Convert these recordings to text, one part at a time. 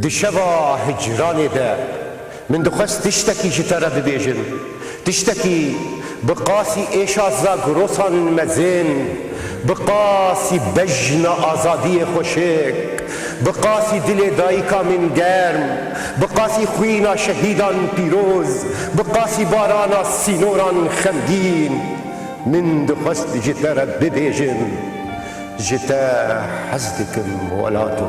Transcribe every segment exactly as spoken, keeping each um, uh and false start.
Di şeva hicranê de min dixwest tiştekî ji te re bibêjim. Tiştekî bi qasî êşa Zagrosan mezin, bi qasî bejna azadiyê xweşik, bi qasî dilê dayika min germ, bi qasî xwîna şehîdan pîroz, bi qasî barana sînoran xemgîn, min dixwest ji te re bibêjim. Ji te hez dikim welato.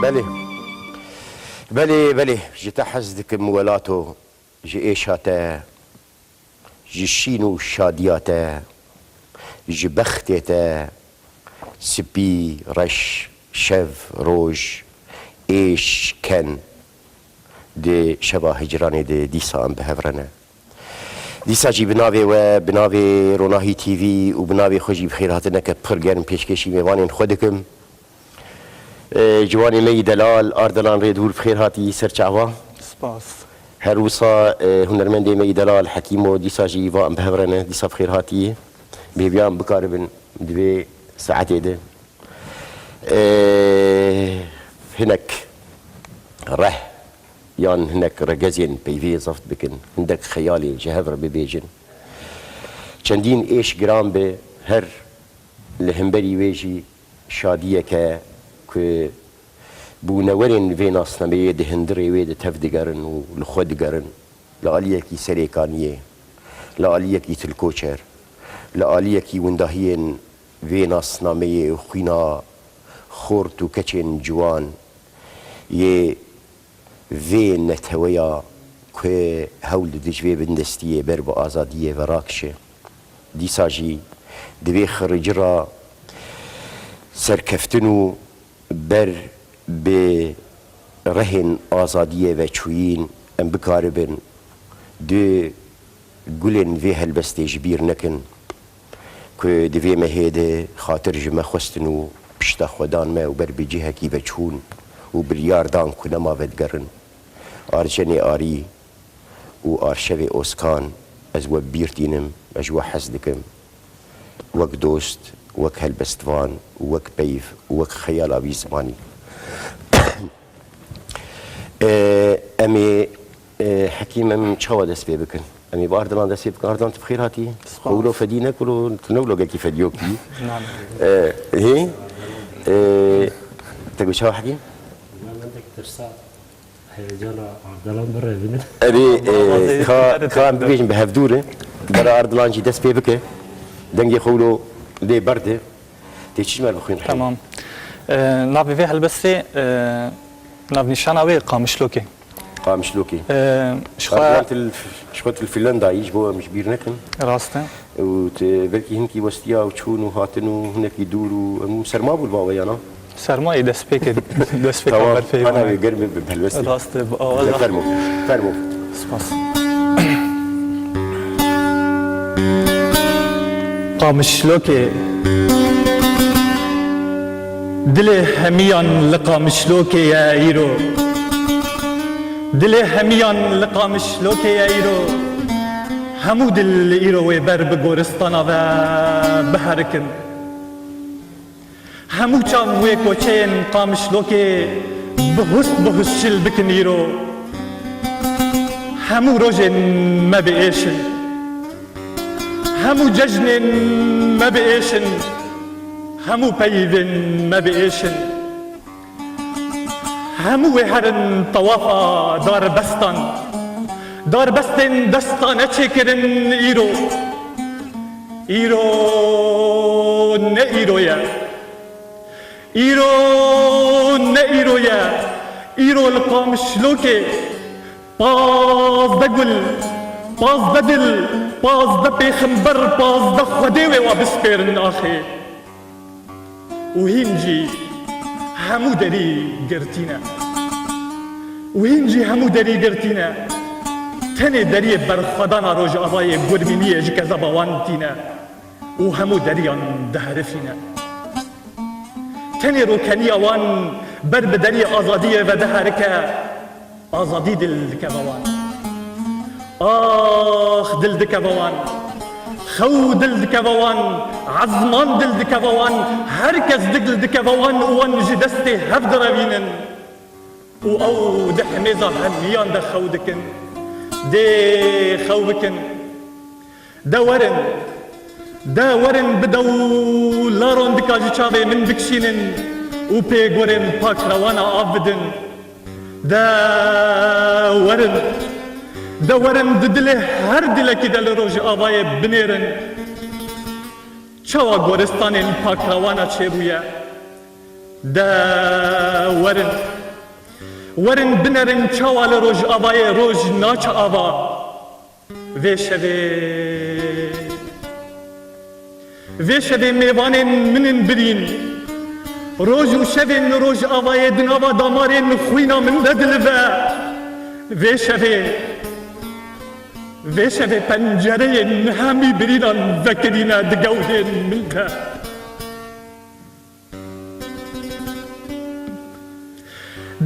Belê. Belê, belê. Ji te hez dikim welato. Ji êşa te, ji şîn û şadiya te, ji bextê te, spî, reş, şev, roj, êş, ken. Di şeva hicranê de dîsa em bi hev re ne. Dîsa jî bi navê we, bi navê Ronahî T V û bi navê xwe jî bi xêr hatineke pir germ pêşkêşî mêvanên xwe dikim. E, ciwanê me yî delal, Ardelan Rêdûr bi xêr hatî ser çava. Spas. Her wisa, e, hunermendê me yî delal, Hekîmo dîsa jî va em bi hev re ne, dîsa bi xêr hatî. Bi hêviya em bikaribin di vê saetê de. Ê, hinek reh yan hinek regezên peyvê zeft bikin, hindek xeyalê ji hev re bibêjin. Çendîn êş giran bi, her li hemberî wê jî şadiyeke ku bûnewerên vê nasnameyê di hundirê wê de tev digerin û li xwe digerin. Li aliyekî Serêkaniyê, li aliyekî Tilkoçer, li aliyekî windahiyên vê nasnameyê û xwîna xort û keçên ciwan yê vê neteweya ku hewl dide ji vê bindestiyê ber bi azadiyê ve rakişe. Dîsa jî di vê xiricî re serkeftin û ber bi rehên azadiyê ve çûyîn, em bikaribin du gulên vê helbestê ji bîr nekin ku di vê mehê de xatir ji me xwestin û pişta xwe dan me û ber bi cihekî ve çûn û biryar dan ku nema vedigerin. Arjenê Arî û Arşevê Oskan, ez we bi bîr tînim, ez ji we hez dikim. Wek dost, wek helbestvan, wek peyv, wek xeyala wî zimanî. Ee, em ê, ee, Hekîm, em çawa dest pê bikin? Em ê bi Ardilan dest pê bikin. Ardilan, tu bi xêr hatî. Spas. Xwe wilo fedî ne, ku tu ne wilo gelkî fedî yokî. Na, na. Ee, hê? Ee, te got çawa, Hekîm? Na, min tek tirsa. Heyecana Ardalan birevînin. Erê, e, ka, ka em bibêjin bi hevdû re, bera Ardilan jî dest pê bike. Dengê xwe wilo lê berde. Tê çi ji me re bixwîn? Tamam. E, navê vê helbestê, e, navnîşana wê Qamişlokê. Qamişlokê. E, ji xwe Ardilan til, ji xwe til Finlandayî, ji bo em ji bîr nekin. Rast e. Û te belkî hinkî westiya û çûn û hatin û hinekî dûr û em serma bû li ba we ya na? Sermayê destpêkê, destpêka Tamam, berfê ana wan e. Wê germ be, bi helbestê. Rast e, bi awa Te da. Fermo, fermo. Spas. Qamişlokê. Dilê hemiyan li Qamişlokê ye îro. Dilê hemiyan li Qamişlokê ye îro. Hemû dil li îro wê ber bi goristana ve biherikin. Hemû çav wê koçeyên Qamişlokê bi hust bi hust şil bikin îro. Hemû rojên me biêşin. Hemû cejnên me biêşin. Hemû peyvên me biêşin. Hemû wê herin tewafa darbestan. Darbestên destane çêkirin îro. Îro ne îro ye. Îro ne îro ye. Îro li Qamişlokê pazdeh gul, pazdeh dil, pazdeh pêxember, pazdeh xwedê wê wa bispêrin axê. Û hîn jî hemû derî girtî ne. Û hîn jî hemû derî girtî ne. Tenê deriyê berxwedana Rojavayê Gurmîniyê ji kezeba wan tîne. Û hemû deriyan diherifîne. Tenê rokeniya wan ber bi deriyê azadiyê ve diherike. Azadî dil dikeve wan. Ax, dil dikeve wan. Xew dil dikeve wan, ezman dil dikeve wan, her kes dil dikeve wan û wan ji destê hev direvînin. Û ew di hemêza hemiyan de xew dikin. Dê xew bikin. De werin, de werin bi dewlaron dika ji çavê min bikişînin û pê gorên pakrewana av bidin. De werin, de werin di dilê her dilekî de li Rojavayê binêrin. Çawa goristanên pakrewana çêbûye? De werin, werin binerin çawa li Rojavayê roj naçe ava. Vê şevê, vê şevê mêvanên min in birîn. Roj û şevên Rojavayê di nava damarên xwîna min de dilive. Vê şevê, vê şevê pencereyên hemî birînan vekirîne di gewdên min de.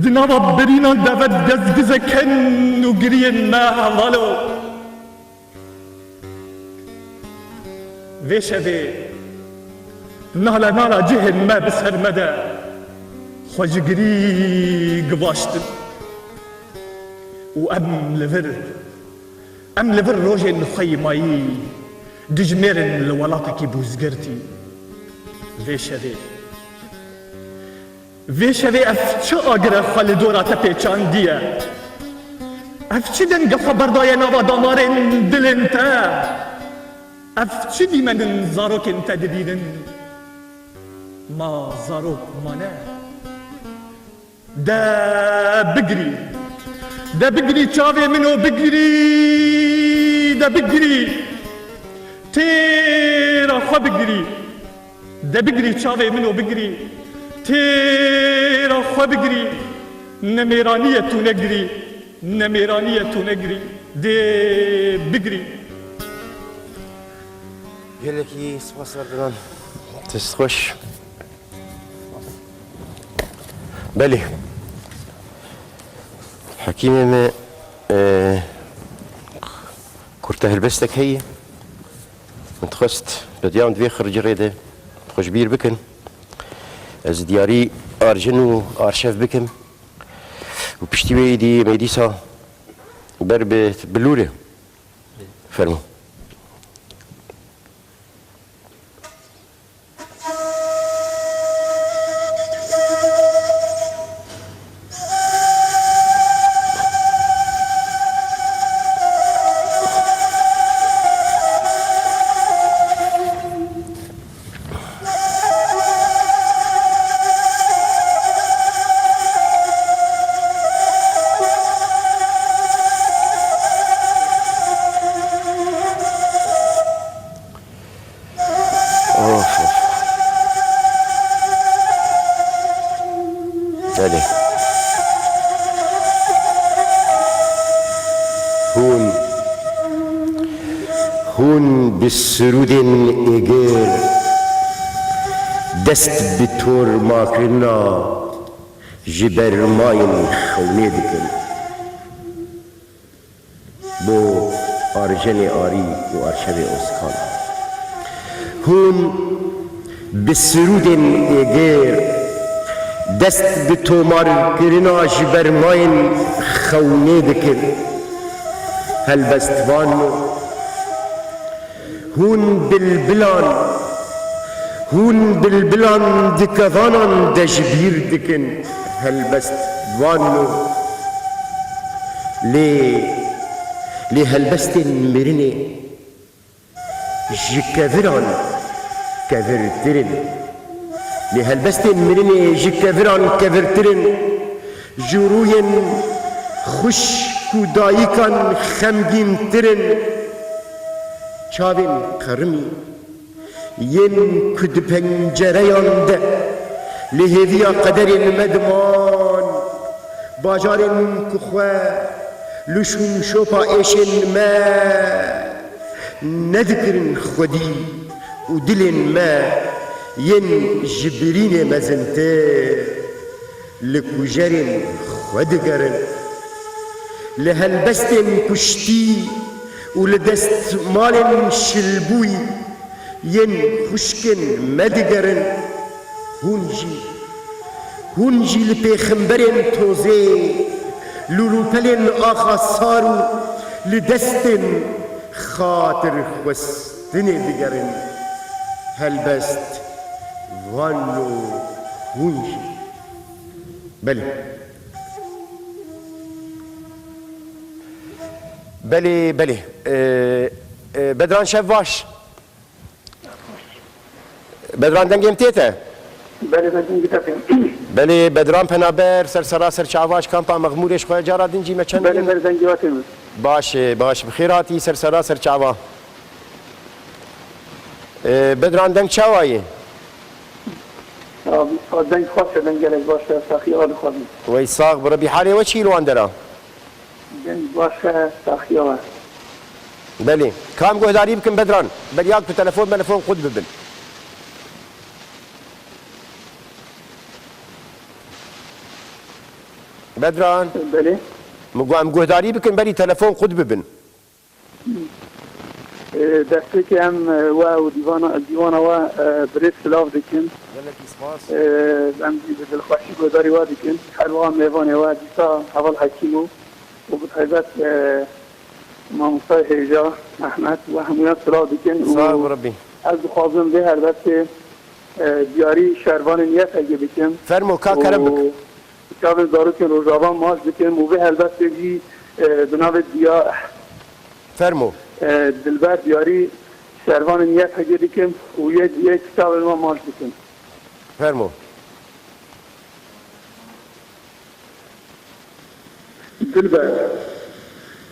Di nava birînan de ve destgize ken û giriyên me hevalo. Vê şevê nala nala cihên me bi ser me de xwe ji girî givaştin û em li vir Em li vir rojên xwe yî mayî dijmêrin li welatekî bûzgirtî. Vê şevê, vê şevê ev çi agir e xwe li dora te pêçandiye? Ev çi denge xwe berdaye nava damarên dilên te? Ev çi dîmenin zarokên te dibînin? Ma zarok mane? De bigirî. De bigirî çavê min û bigirî. De bigirî. Têra xwe bigirî. De bigirî çavê min û bigirî. Têra xwe bigirî. Ne mêranî ye tu negirî. Ne mêranî ye tu negirî. Dê bigirî. Gelekî spas Erdilan. Dest xweş. Belê. Hekîmê me, e, kurte helbestek heye. Min dixwest, bediyan di vê xircirê de xwe ji bîr bikin. Ez diyarî arjin û arşev bikim. Û piştî wê êdî me dîsa ber bi bilûrê. Fermo. Of, of. Belê. Hûn, hûn bi sirûdên êgir dest bi tormakirina ji bermayên xewnê dikin. Bo Arjenê Arî û Arşevê Ozkan. Hûn bi sirûdên êgêr dest bi tomarkirina ji bermayên xewnê dikin. Helbestvan, hûn bilbilan, hûn bilbilan di kevanan de ji bîr dikin. Helbestvan, lê, lê helbestên mirinê ji keviran kevirtir in. Lê helbestên mirinê ji keviran kevirtir in. Ji rûyên xwişk û dayikan xemgîntir in. Çavên qerimî yên ku di pencereyan de li hêviya qederên me diman, bajarên ku xwe li şûnşopa êşên me nedikirin xwedî û dilên me yên ji birînê mezintir li kujerên xwe digerin. Li helbestên kuştî û li destmalên şilbûyî yên xwişkên me digerin, hûn jî, hûn jî li pêxemberên tozê, li rûpelên axa sar û li destên xatirxwestinê digerin. Helbest van yo hûn jî. Belê. Belê, belê. Ee, e, Bedran, şev baş. Bedran, dengê min tê te? Belê, dengê min tê te. Belê, Bedran Penaber, ser sera ser çava ji kampa Mexmûrê, ji xwe cara din jî me çend Belê, din. Belê, dengê we tê min. Baş e, baş. Bi xêr hatî ser sera ser çava. Ee, Bedran, deng çawa ye? Ya, deng xweş e, deng gelek baş e, saxiya we dixwazim. Wey sax bi Rebî. Halê we çi li wan dera? Deng baş e, saxiya we. Belê. Ka em guhdarî bikin Bedran? Beriya ku telefon melefon qut bibin. Bedran. Belê. Min got em guhdarî bikin berî telefon qut bibin. E, destpêkê em, e, we û dîvana, dîwana we, e, bi rêz silav dikin. Gelekî spas. E, em jî bi dilxweşî guhdarî we dikin. Her wiha mêvanê we dîsa heval Hekîm û, û bi taybet, e, mamostayê hêja Mehmet we hemûyan silav dikin û Sağ ol Rabbi. Ez dixwazim vê helbestê, e, diyarî şervanên Y P G bikim. Fermo, ka kerem bik. Û çavên zarokên Rojava maç dikim û vê helbestê jî, e, bi navê diya-, Fermo. E, Dilber diyarî şervanên Y P G dikim û yê diyê kitabên wan maç dikim. Fermo. Dilber,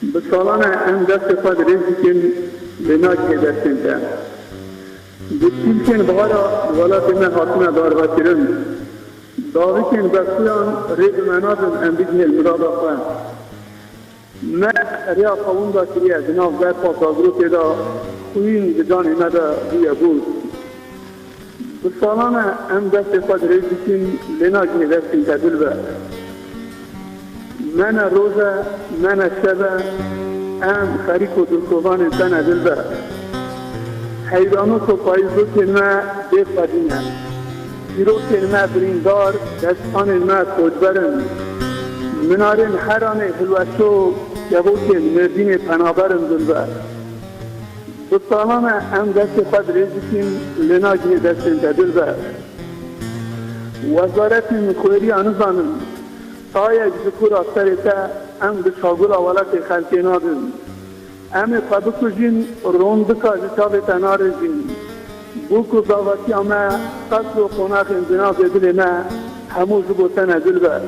bi salan e em destê xwe dirêj dikin, lê nagihê destên te. Di çîlkên bihara welatê me hatine darvekirin. Davikên berxuyan rê bi me nadin em bigihên mirada xwe. Me rêya xwe winda kiriye, di nav berfa zagirokê de xwîn di canê me de bûye bûz. Bi salan e em destê xwe dirêj dikin, lê nagihê destên te dilber. Me ne roj e, me ne şev e, em xerîk û dilkovanên te ne dilber. Heyranok û payîzokên me bêxwedî ne. Çîrokên me birîndar, destanên me koçber in. Minarên Heranê hilweşo, kevokên Mêrdînê penaber in dilber. Bi salan e em destê xwe dirêj dikin, lê nagihê destên te dilber. Wezaretên xwêriya nizanin, tayek ji kura serê te em bi çagula welatê xelkê nadin. Em ê xwe bikujin, rondika ji çavê te narêjin. Bûk û zavakiya me, qesr û qonaxên cinazê dilê me, hemû ji bo te ne dilber.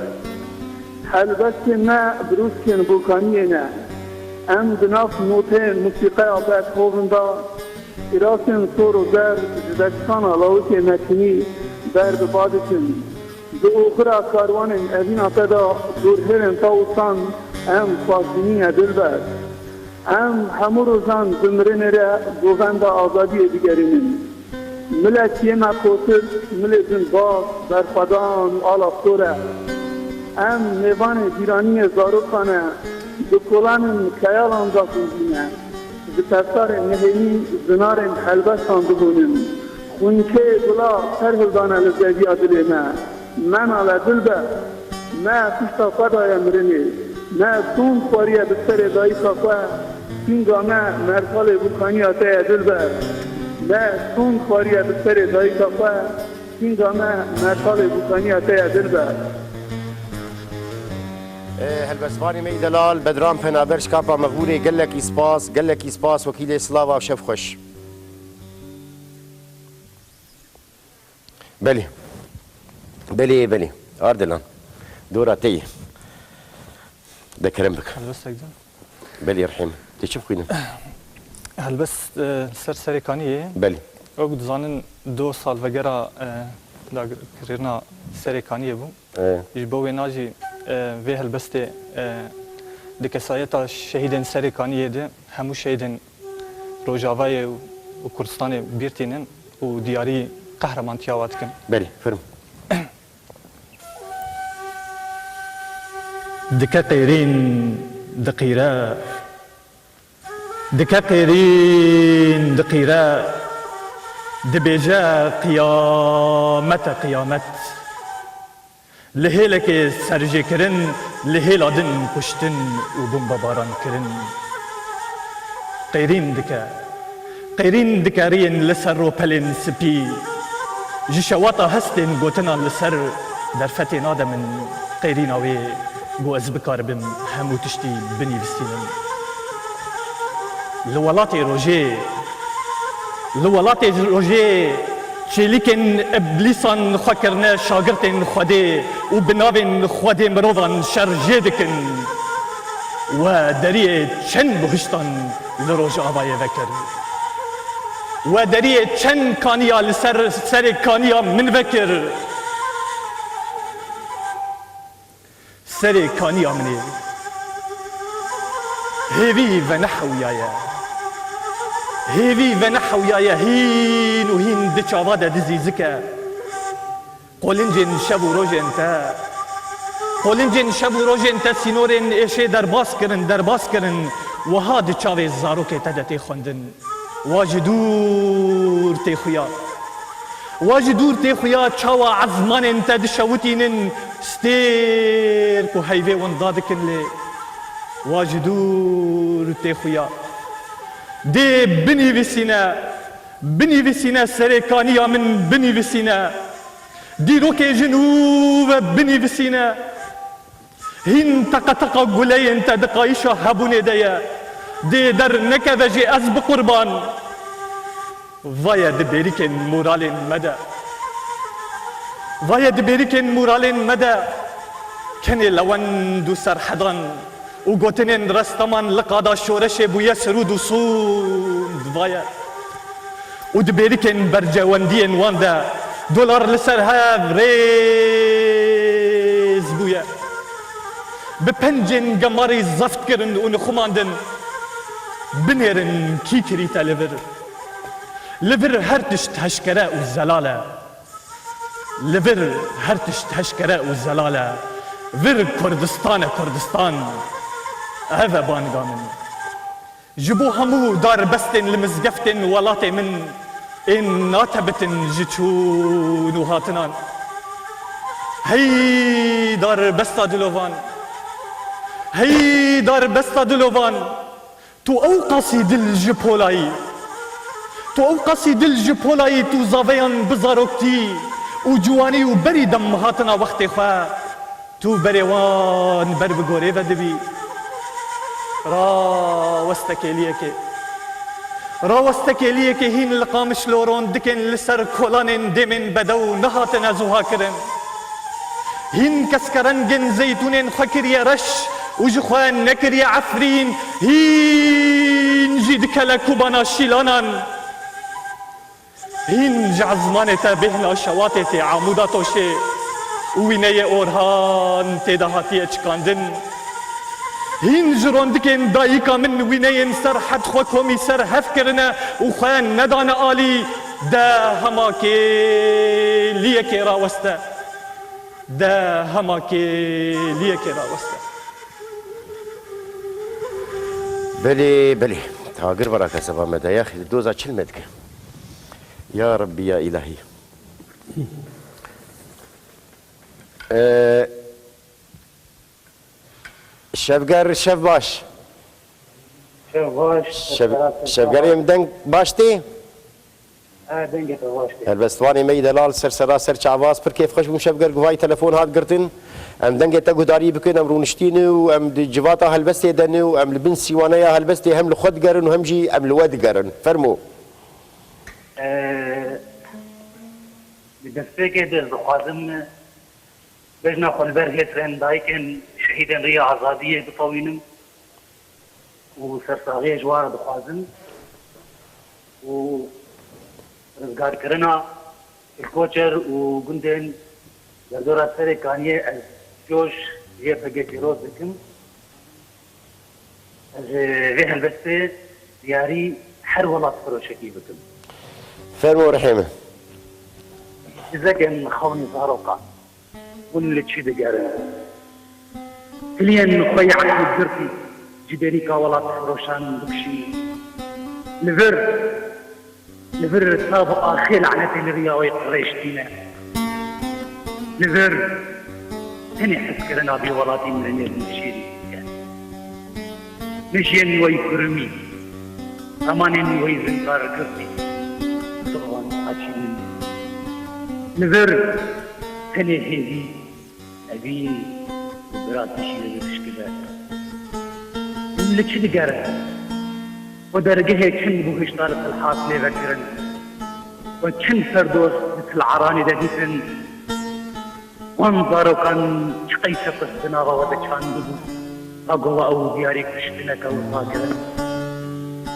Helbestên me birûskên bokaniyê ne. Em di nav noteyên musîqeya Beethoven de, kirasên sor û zer ji destana lawikê mekinî ber bi ba dikin. Di oxira karwanên evîna te de dorhêlên te wisan em xwazdinî ne dilber. Em hemû rojan di mirinê re govenda azadiyê digerînin. Miletiyê me qotir, milê din baz, berxwedan û ala sor e. Em mêvanê bîraniyê zarokan e, di kolanên xeyalan de xwîndîne. Ji pesarên nihênî zinarên helbestan dihûnin. Xwînkê gula ser hildane li zeviya dilê me. Me nale dilber, me pişta xwe daye mirinê. Me sond xwariye bi serê dayika xwe, kînga me mertalê bûkaniya te ye dilber. Me sond xwariye bi serê dayika xwe, kînga me mertalê bûkaniya te ye dilber. Ê, helbestvanê me yî delal, Bedran Penaber ji Kapa Mexmûrê, gelekî spas, gelekî spas wekîlê, silava û şev xweş. Belê. Belê, belê. Ardilan. Dora te ye. De kerem bik. Helbestek de. Belê, Rehîm. Tê çi bixwînim? Helbest, e, ser Serê Kaniyê. Belê. Wek dizanin, do salvegera, e, dagirkirina Serê Kaniyê bû. E. Ji bo wêna jî, e, vê helbestê, e, di kesayeta şehîdên Serê Kaniyê de hemû şehîdên Rojavayê û, û Kurdistanê bîr tînin û diyarî qehremantiya wa dikin. Belê, fermo. Dike qêrîn diqîre. Dike qêrîn diqîre, dibêje qiyamet e qiyamet. Li hêlekê serjêkirin, li hêla din kuştin û bombebaran kirin. Qêrîn dike. Qêrîn dike riyên li ser ropelên spî. Ji şewata hestên gotinan li ser derfetê nade min qêrîna wê, ku ez bikaribim hemû tiştî binivîsînim. Li welatê rojê, li welatê rojê çêlîkên îblîsan xwe kirine şagirtên Xwedê û bi navên Xwedê mirovan şer jê dikin. We deriyê çend buhiştan li Rojavayê vekir. We deriyê çend kaniya li ser serê kaniya min vekir. Serê kaniya min ê. Hêvî venehewiyaye. Hêvî venehewiyaye hîn û hîn di çava de dizîzike. Qolincên şev û rojên te, qolincên şev û rojên te sînorên êşê derbas kirin, derbas kirin, wiha di çavê zarokê te de tê xwendin. Wa ji dûr tê xuya. Wa ji dûr tê xuya, çawa ezmanên te dişewitînin, stêr ku heyvê winda dikin lê. Wa ji dûr tê xuya. Dê binîvisîne, binîvisîne serê kaniya min binîvisîne. Dîrokê ji nû ve binîvisîne. Hîn teqeteqa guleyên te di qayîşa hebûnê de ye. Dê dernekeve jê ez bi qurban. Vaye di bêrîkên moralên me de. Vaye di bêrîkên moralên me de. Kenê lewend û serhedan û gotinên resteman li qada şoreşê bûye sirûd û sûnd. Vaye. Û di bêrikên bercewendiyên wan de dolar li ser hev rêz bûye. Bi pencên gemarî zeft kirin û nixumandin, binêrin kî kirî te li vir. Li vir her tişt heşkere û zelal e. Li vir her tişt heşkere û zelal e. Vir Kurdistan e, Kurdistan. Ev e banga min. Ji bo hemû darbestên li mizgeftên welatê min ên natebitin ji çûn û hatinan. Hey darbesta dilovan! Hey darbesta dilovan! Tu ew qasî dil ji polayî. Tu ew qasî dil ji polayî tu zaveyan bi zaroktî û ciwanî û berî dem hatina wextê xwe. Tu berê wan ber bi gorê ve dibî. Raweste kêliyekê. Raweste kêliyekê hîn li Qamişlo rondikên li ser kolanên dêmên bedew nehatine zuha kirin. Hîn keskerengên zeytûnên xwe kiriye reş û ji xwe nekiriye efrîn, hîn jî dikele kubana şîlanan. Hîn ji ezmanê te bêhna şewatê tê Amûda Toşê û wîneyê Orhan tê de hatiye çikandin. Hîn ji rondikên dayika min wîneyên Serhed xwe komî ser hev kirine û xwe nedane alî, de hema kêliyekê raweste. De hema kêliyekê raweste. Belê, belê. Tagir vera keseba me de, ya xêl doza çil me dike. Ya Rabbî, ya Îlahî. Ee, Şevger, şev baş. Şev baş, Şev-, şev-, Şevger, em deng baş tê? Ha, dengê te baş tê. Helbestvanê me yî delal ser sera ser çavaz, pir kêfxweş bûm Şevger, guvayî telefon hat girtin. Em dengê te guhdarî bikin, em rûniştî ne û em di civata helbestê de ne û em li bin sîwaneya helbestê hem li xwe digerin û hem jî em li we digerin. Fermo. Ee, di destpêkê de ez dixwazim bejna xwe li ber hêsrên dayikên şehîdên Riya Azadiyê bitewînim û sersaxiyê ji wan re dixwazim û rizgarkirina Kilkoçer û gundên derdora Serê Kaniyê ez coş ji Y P G pîroz dikim. Ez ê vê helbestê diyarî her welat firoşekî bikim. Fermo Rihê min. Dizekên xewnî zarokan, hûn li çi digerin? Tiliyên xwe yê eqlî girtî ji bêrîka welat firoşan dikişî. Li vir, li vir ta bi axê lanetê li riya wê qirêj tîne. Li vir tenê hezkirina bêwelatî mirinê bi nişêrî dike. Mijên wey kurumî, hemanên wey zindar girtî, sovan açînin. Li vir tenê hêvî, evîn û biratî jî li vir dişkive. Hûn li çi digerin? Xwe dergehê çend bihuşta li Filhat lê vekirin? Xwe çend serdost di Til Eranê de dîtin? Wan zarokan çi qeyse qust di nava we de çandibû, ta ku we ew diyarî kuştineke wisa kirin?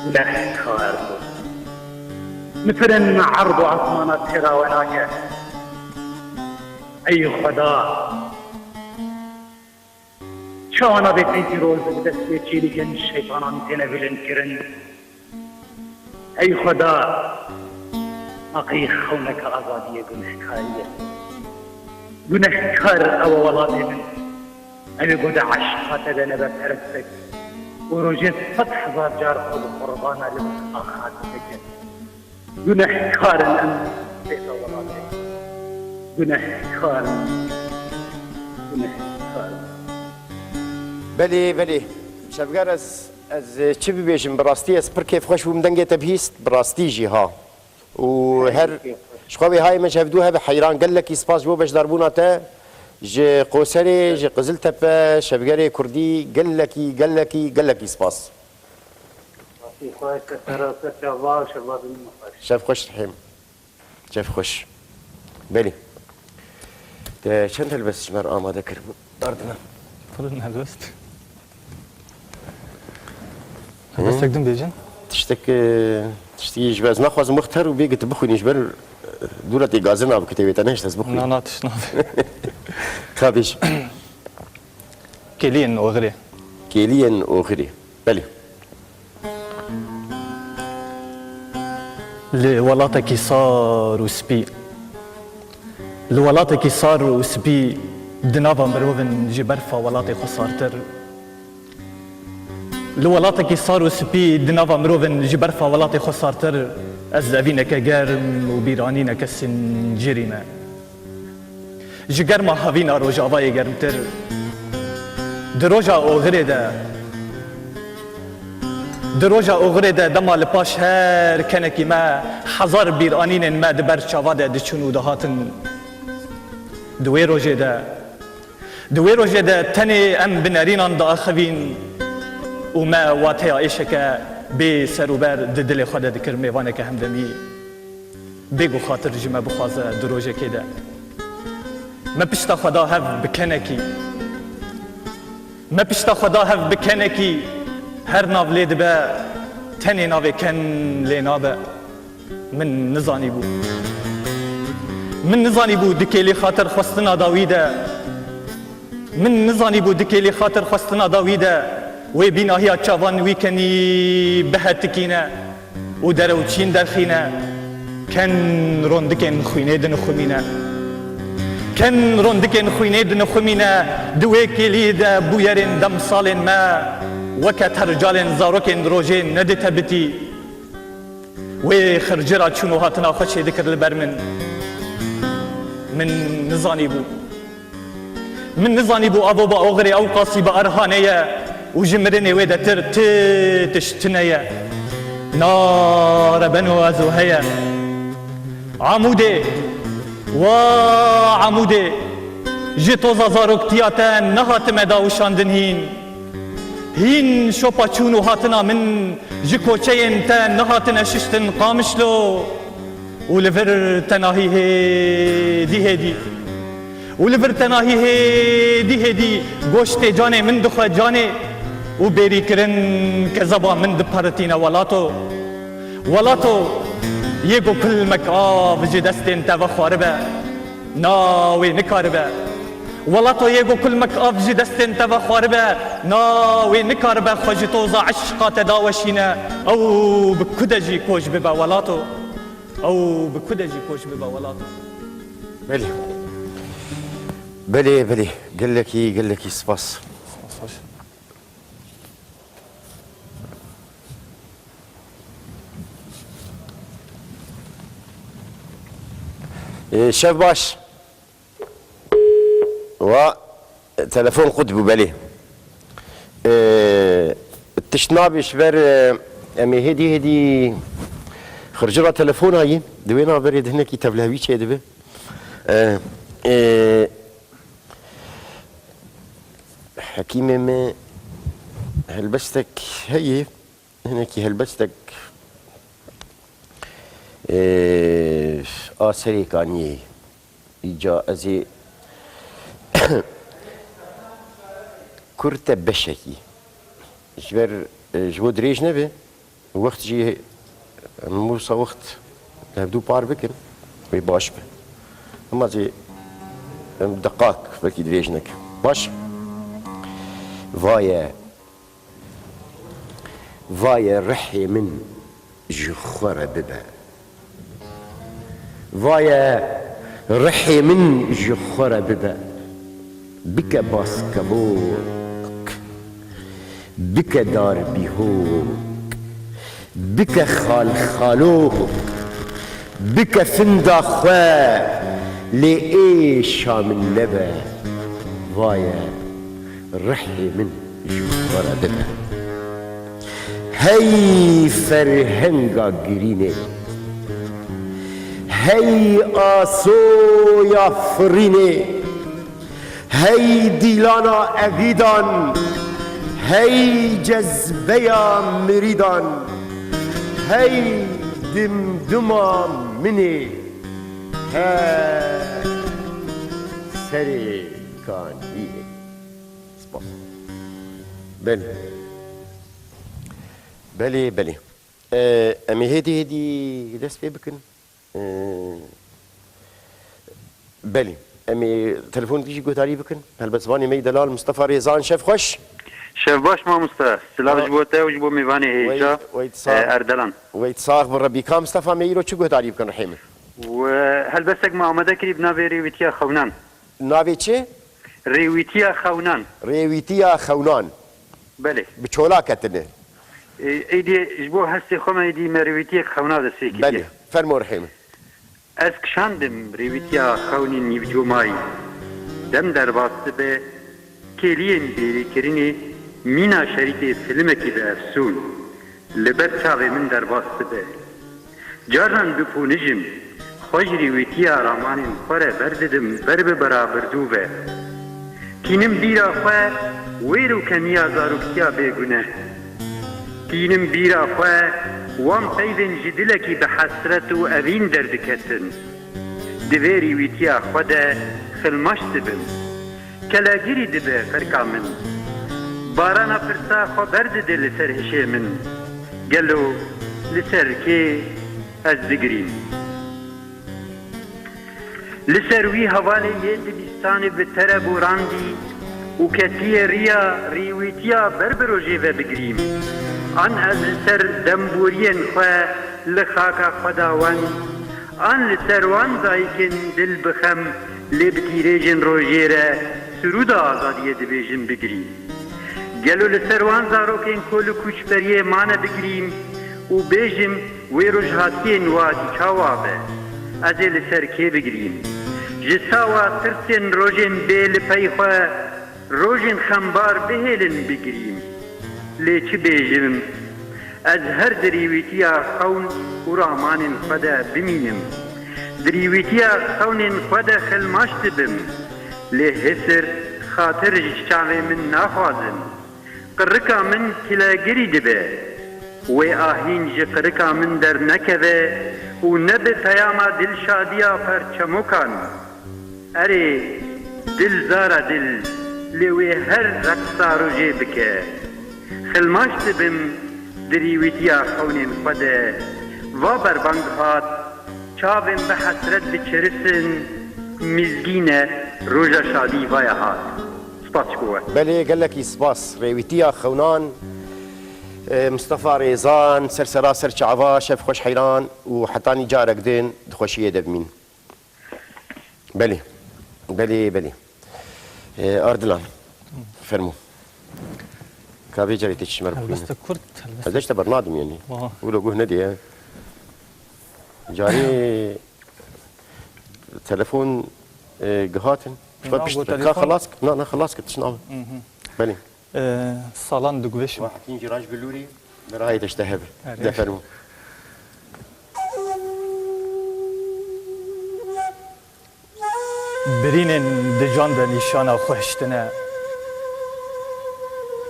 Gunehkar bû. Nifirin erd û esmana têra we nake. Ey Xweda! Çawa navê pêncî roz bi destê çêlîkên şeytanan têne vilindkirin? Ey Xweda, aqî xewneke azadiyê gunehkarî ye. Gunehkar ew e welatê min. Ew ê ku di eşqa te de nebe perestek û rojê sed hezar car xwe bi qurbana li vir axaftin dike. Gunehkar in em bêhna welatê. Gunehkar in. Gunehkar in. Belê, belê. Şevger, ez, ez çi bibêjim, bi rastî ez pir kêfxweş bûm dengê te bihîst, bi rastî jî ha. Û her ji xwe wê hayê me ji hevdû hebe heyran. Gelekî spas ji bo beşdarbûna te. Ji Qoserê, ji Qiziltepe, Şevgerê Kurdî, gelekî, gelekî, gelekî spas. Spasî xwe, te ser ser çava û şeva din xweş. Şev xweş Rihêm. Şev xweş. Belê. Te çend helbest ji me re amade kiribû? Ardine. Pir helbest. Helbestek din bêjin. Tiştek, e, tiştekî ji ber ez naxwazim wexter û bê ki tu bixwînî ji ber, e, dûra tê gazin nabikitê wê te nehişt ez bixwînim. Na, na, tişt nabe. Ka bêj. Kêliyên oxirê. Kêliyên oxirê. Belê. Li welatekî sar û spî. Li welatekî sar û spî di nava mirovin ji berfa welatê xwe sartir. Li welatekî sar û spî di nava mirovin ji berfa welatê xwe sartir, ez evîneke germ û bîranîneke sincirî me. Ji germa havîna rojavayê germtir. Di roja oxirê de, di roja oxirê de dema li paş her kenekî me hezar bîranînên me di ber çava de diçûn û dihatin. Di wê rojê de, di wê rojê de tenê em bi nerînan diaxivîn û me wateya êşeke bê serûber di dilê xwe de dikir mêvaneke hemdemî. Bêguxatir ji me bixwaze di rojekê de. Me pişta xwe da hev bi kenekî. Me pişta xwe da hev bi kenekî. Her nav lê dibe, tenê navê ken lê nabe. Min nizanîbû. Min nizanîbû di kêlî xatir xwestina dawî de. Min nizanîbû di kêlî xatir xwestina dawî de wê bînahiya çavan wî kenî bihetikîne û derewçîn derxîne. Ken rondikên xwînê dinixumîne. Ken rondikên xwînê dinixumîne, di wê kêlî de bûyerên demsalên me weke tercalên zarokên rojê neditebitî. Wê xircira çûn û hatina xwe çêdikir li ber min. Min nizanîbû. Min nizanîbû avo ba oxirê ew qasî bi erhanê ye û ji mirinê wê detir ti tişt tune ye. Na rebeno ez û heye. Amûdê, wa Amûdê, ji toza zaroktiya te nehatime dawişandin hîn. Hîn şopa çûn û hatina min ji koçeyên te nehatine şiştin Qamişlo. Û li vir tenahî hêdî hêdî. Û li vir tenahî hêdî hêdî goştê canê min dixwe canê û bêrîkirin kezeba min diperitîne welato. Welato, yê ku kulmek av ji destên te ve xwaribe, na wê nikaribe. Welato, yê ku kulmek av ji destên te ve xwaribe, na wê nikaribe xwe ji toza eşqa te daweşîne. Ew bi ku de jî koç bibe welato. Ew bi ku de jî koç bibe welato. Belê. Belê, belê. Gelekî, gelekî spas. Spas, baş. Ee, şev baş. Wa, telefon qut bû, belê. Ee, tişt nabe ji ber, e, em ê hêdî hêdî xircira telefona yî. Di wê navberê de hinekî tevlihevî çêdibe. Ee, ee, Hekîmê me helbestek heye, hinekî helbestek, e, a Serêkaniyê. Îca ez ê kurte beşekî. Ji ber, e, ji bo dirêj nebe, wext jî, em wisa wext hevdû par bikin, wê baş be. Hema jî em deqak belkî dirêj nekin. Baş. Vaye, vaye rihê min ji xwe re bibe. Vaye rihê min ji xwe re bibe. Bike baskevok, bike darbîhok, bike xalxalok, bike finda xwe, lê êşa min nebe. Vaye rihê min ji xwe re bibe. Hey ferhenga girînê, hey asoya firînê, hey dîlana egîdan, hey cezbeya mirîdan, hey dimdima minê, he serê kaniyê. Spas. Belê. Belê, belê. Ee, em ê hêdî hêdî dest pê bikin. Ee, belê. Em ê telefonekî jî guhdarî bikin. Helbestvanê me yî delal Mistefa Rêzan, şev xweş. Şev baş mamoste. Silav ji bo te û ji bo mêvanê hêja. Weyt, weyt sax. Ee, Erdelan. Weyt sax bi Rebî. Ka Mistefa, me îro çi guhdarî bikin rihê min? We helbestek me amade kirî bi navê Rêwîtiya Xewnan. Navê çi? Rêwîtiya Xewnan. Rêwîtiya Xewnan. Belê. Bi çola ketine. Ê, êdî ji bo hestê xwe me êdî me rêwîtiyek xewna destpê kiriye. Belê. Fermo rihê min. Ez kişandim rêwîtiya xewnên nîvcomayî. Dem derbas dibe, kêliyên bêrîkirinê mîna şerîtê filmekî bi efsûn. Li ber çavê min derbas dibe. Carinan diponijim, xwe ji rêwîtiya ramanên xwe re berdidim ber bi berabirdû ve. Tînim bîra xwe wêr û keniya zaroktiya bêguneh. Tînim bîra xwe wan peyvên ji dilekî bi hesret û evîn derdiketin. Di vê rêwîtiya xwe de xilmaş dibim. Kelegirî dibe qirka min. Barana pirsa xwe berdide li ser hişê min. Gelo li ser kê ez digirîm? Li ser wî hevalê yê dibistanê bi tere borandî û ketiye riya rîwîtiya ber bi rojê ve bigirîm? An ez li ser demboriyên xwe li xaka xwe de wend, an li ser wan dayikên dil bi xem lê bi tîrêjên rojê re sirûda azadiyê dibêjin bigirîm? Gelo li ser wan zarokên ku li kûçberiyê mane bigirîm û bêjim wê roj hatiyên wa dî çawa be? Ez ê li ser kê bigirîm? Ji sawa tirsên rojên bê li pey xwe, rojên xembar bihêlin bigirîm. Lê çi bêjim? Ez her di rîwîtiya xewn û ramanên xwe de bimînim. Di rîwîtiya xewnên xwe de xilmaş dibim. Lê hisir, xatir ji çavê min naxwazin. Qirika min kilegirî dibe. Wê ahîn ji qirika min dernekeve û nebe peyama dilşadiya perçemokan. Erê, dil zara dil, lê wê her reqsa rojê bike. Xilmaş dibim di rîwîtiya xewnên xwe de. Va berbang hat, çavên bi hesret diçirisin, mizgîn e, roja şadî vaya hat. Spas ji bo we. Belê, gelekî spas. Rêwîtiya xewnan, e, Mistefa Rêzan, ser sera ser çava, şev xweş heyran û hetanî carek din di xweşiyê de bimîn. Belê. Belê, belê. Ee, Ardilan. Fermo. Ka vê carê tê çi ji me re bixwîne? Helbeste kurt, helbeste. Ez de işte bernadim yani. Aha. Wilo guh nedê ya. Carê, Telefon, e, gihatin. Ji xwe Na, pişt got re. Ka telefon. Xelas kir. Na, na, xelas kir, tişt nabe. Mhm. Belê. E, salan diguvêşim. Wa hepîn jî raş bi lûrî, bi rayê de işte hebe. Erê. De fermo. Birînên di can de nîşana xwe hiştine.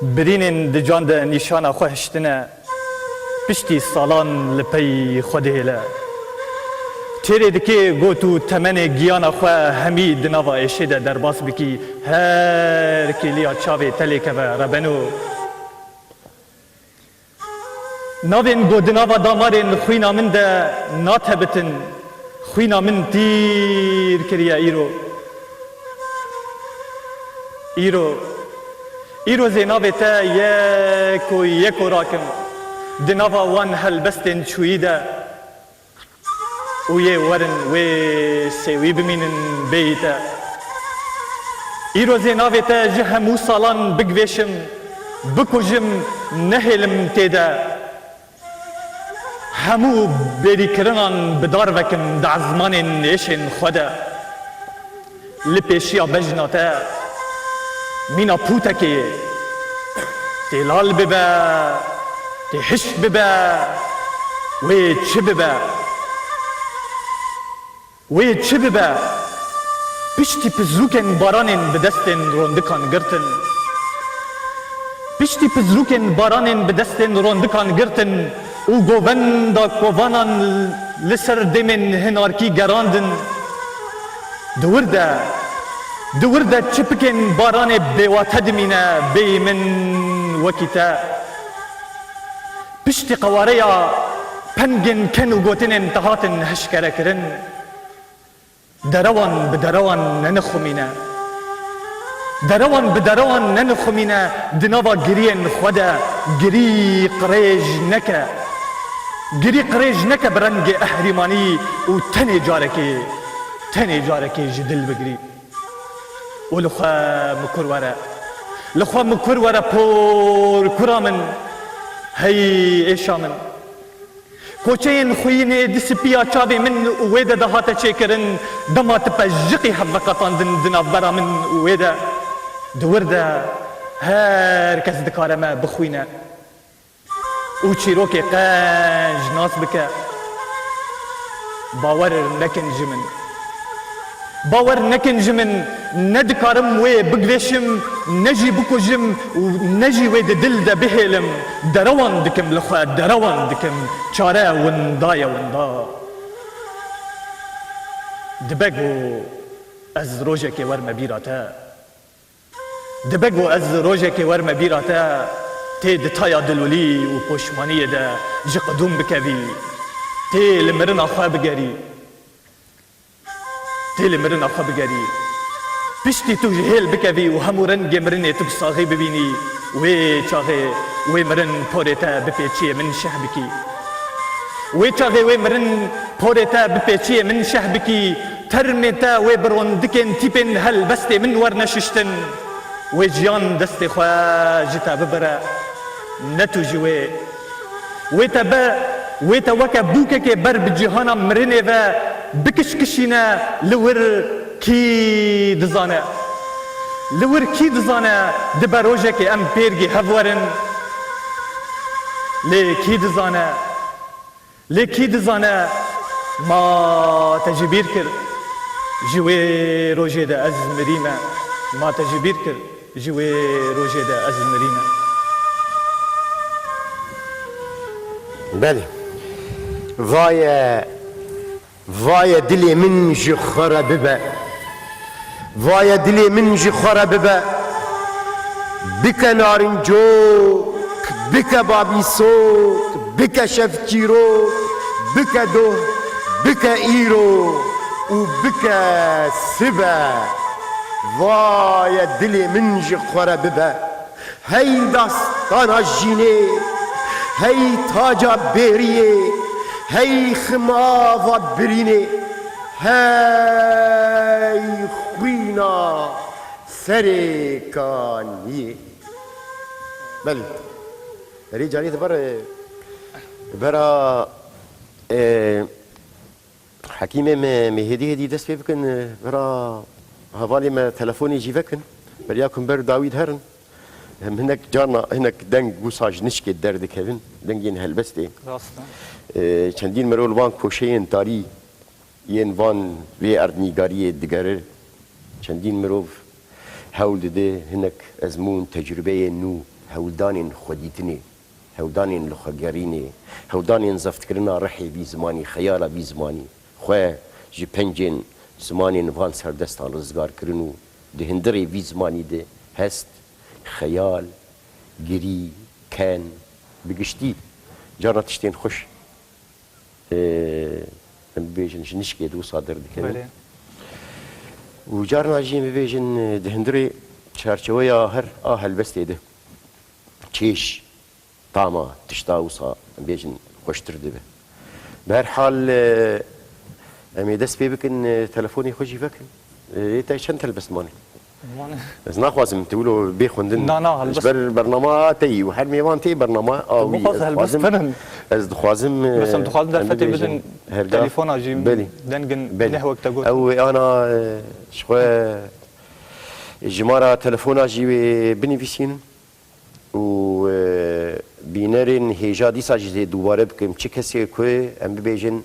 Birînên di can de nîşana xwe hiştine. Piştî salan li pey xwe dihêle. Têrê dikê got û temenê giyana xwe hemî di nava êşê de derbas bikî, her kêliya çavê te lê keve rebeno. Navên ku di nava damarên xwîna min de natebitin, xwîna min tîr kiriye îro. Îro, îro zê navê te yeko yeko rakim di nava wan helbestên çûyî de û yê werin wê sêwî bimînin bêyî te. Îro zê navê te ji hemû salan bigvêşim, bikujim, nehêlim tê de. Hemû bêrîkirinan bi dar vekim di ezmanên êşên xwe de. Li pêşiya bejna te mîna pûtekê ye. Tê lal bibe, tê hişk bibe, wê çi bibe? Wê çi bibe? Piştî pizrûkên baranên bi destên rondikan girtin. Piştî pizrûkên baranên bi destên rondikan girtin û govenda kovanan li ser dêmên hinarkî gerandin. Di wir de, di wir de çipikên baranê bêwate dimîne bêyî min wekî te. Piştî qewareya pengên ken û gotinên te hatin hişkerekirin, derewan bi derewan nenixumîne. Derewan bi derewan nenixumîne, di nava giriyên xwe de girî qirêj neke. Girî qirêj neke bi rengê ehrîmanî û tenê carekê, tenê carekê ji dil bigirî. Û li xwe mikur were. Li xwe mikur were por kura min. Hey êşa min. Koçeyên xwînê di sipiya çavê min û wê de dihate çêkirin, dema tu pejiqî hev veqetandin di navbera min û wê de. Di wir de her kes dikare me bixwîne. Û çîrokê qenc nas bike. Bawer nekin ji min. Bawer nekin ji min, ne dikarim wê bigvêşim, ne jî bikujim û ne jî wê di dil de bihêlim. Derewan dikim li xwe, derewan dikim. Çare winda ye, winda. Dibe ku ez rojekê werme bîra te. Dibe ku ez rojekê werme bîra te, tê di taya dilolî û poşmaniyê de ji qidûm bikevî, tê li mirina xwe bigerî. Tê li mirina xwe bigerî. Piştî tu ji hêl bikevî û hemû rengê mirinê tu bi saxî bibînî, wê çaxê wê mirin porê te bi pêçiyê min şeh bikî. Wê çaxê wê mirin porê te bi pêçiyê min şeh bikî, termê te wê bi rondikên tîpên helbestê min werne şiştin. Wê jiyan destê xwe ji te bibire, ne tu ji wê. Wê te be, wê te weke bûkekê ber bi cîhana mirinê ve bikişkişîne, li wir kî dizane? Li wir kî dizane dibe rojekê em pêrgî hev werin? Lê kî dizane? Lê kî dizane ma te ji bîr kir, ji wê rojê de ez mirîme? Ma te ji bîr kir, ji wê rojê de ez mirîme? Belê. Vaye, vaye dilê min ji xwe re bibe. Vaye dilê min ji xwe re bibe. Bike narincok, bike babîsok, bike şevçîrok, bike doh, bike îro û bike sibe. Vaye dilê min ji xwe re bibe. Hey dastana jînê, hey taca bêriyê, hey ximava birînê, hey xwîna serêkaniyê. Belê. Herî carî di ber, bera, e, Hekîmê me, me hêdî hêdî dest pê bikin, e, bira hevalê me telefonê jî vekin. Beriya ku em ber dawî diherin. Em hinek carna, hinek deng wisa ji nişkê derdikevin, dengên helbestê. Rast e. E, çendîn mirov li van koşeyên tarî yên van vê erdnîgariyê digere. Çendîn mirov hewl dide hinek ezmûn, tecrûbeyên nû, hewldanên xwedîtinê, hewldanên lixwegerînê, hewldanên zeftkirina rihê vî zimanî, xeyala vî zimanî, xwe ji pencên zimanên van serdestan rizgar kirin û di hundirê vî zimanî de hest, xeyal, girî, ken, bi giştî carna tiştên xweş, e, em bibêjin ji nişkê de wisa derdikevin. Belê. Û carna jî em bibêjin, e, di hundirê çarçeweya her a helbestê de çêş, tama, tişta wisa em bêjin xweştir dibe. Bi her hal, e, em ê dest pê bikin, e, telefonê xwe jî vekin. E, ê te çend helbest mane? Mane. Ez naxwazim tu wilo bê xwendin. Na, na, helbest. Ji ber bernama te yî û her mêvan tê bernama a wî. Bixwaz Ez helbest dixwazim, tinin. Ez dixwazim, Bes em e, dixwazin em derfetê bibêjin bidin hergav. Telefona jî Belê. dengin Belê. neh wek te got. Ew ê ana, e, ji xwe jimara telefona jî wê binivîsînin. Û, e, bînerên hêja dîsa jî dê dubare bikim. Çi kesê ku em bibêjin,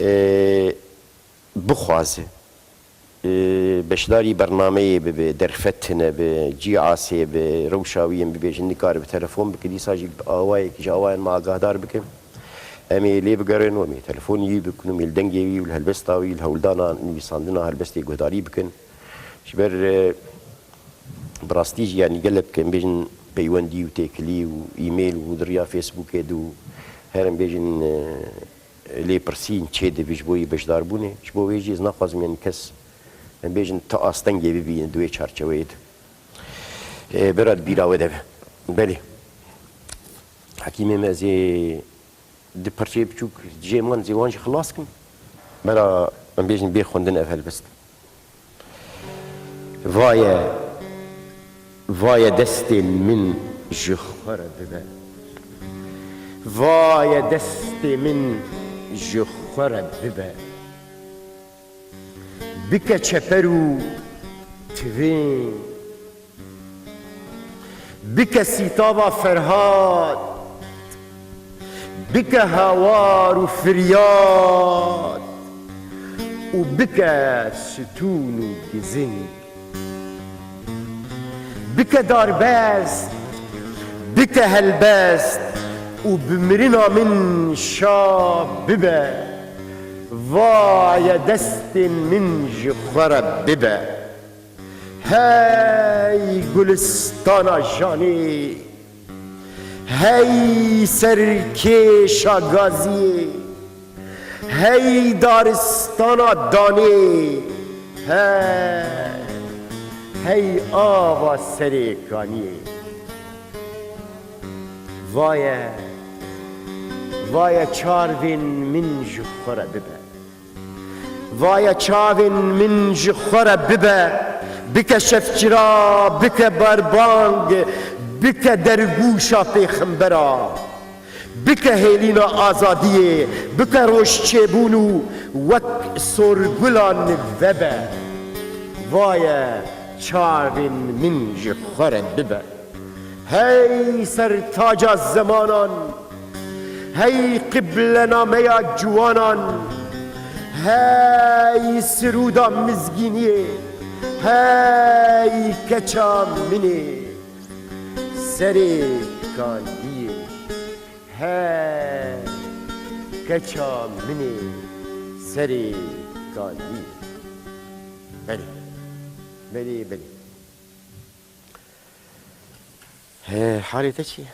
e, bixwaze, e, beşdarî bernameyê bibe, derfet tune be, cî asê be, rewşa wî em bibêjin, nikare bi telefon bike, dîsa jî bi awayekî ji awayan me agahdar bikim. Em ê lê bigerin û em ê telefonî wî bikin û em ê li dengê wî û li helbesta wî, li hewldana nivîsandina helbestê guhdarî bikin. Ji ber, e, Bi rastî jî, yanî gelek, em bêjin, peywendî û têkilî û e-mail û di riya Facebookê de û her, em bêjin, e, lêpirsîn çêdibe ji bo yê beşdarbûnê. Ji bo wê jî ez naxwazim, yanî kes, em bêjin, ti astengê bibînin di wê çarçeweyê de. E, bira di bîra we de be. Belê. Hekîmê me, ez ê di pirçeyê biçûk cê man zê wan jî xilas kim. Bera em bêjin bê xwendin ev helbest. Vaye, vaye destên min ji xwe re bibe. Vaye destê min ji xwe re bibe. Bike çeper û tivên. Bike sîtava Ferhat, bike hawar û firyad û bike stûn û gizing. Bike darbest, bike helbest û bi mirina min şa bibe. Vaye destên min ji xwe re bibe. Hey gulistana janê, hey serkêşa gaziyê, hey daristana danê, hey, hey ava serê kaniyê. Vaye, vaye çarvên min ji xwe re bibe. Vaye çavên min ji xwe re bibe, bike şevçira, bike berbang, bike dergûşa pêxembera, bike hêlîna azadiyê, bike rojçêbûn û wek sorgulan vebe. Vaye çavên min ji xwe re bibe. Hey sertaca zemanan, hey qiblenameya ciwanan, hey sirûda mizgîniyê, hey keça min ê serê kaniyê, hey keça min ê serê kaniyê. Belê, belê, belê. He, halê te çi ye?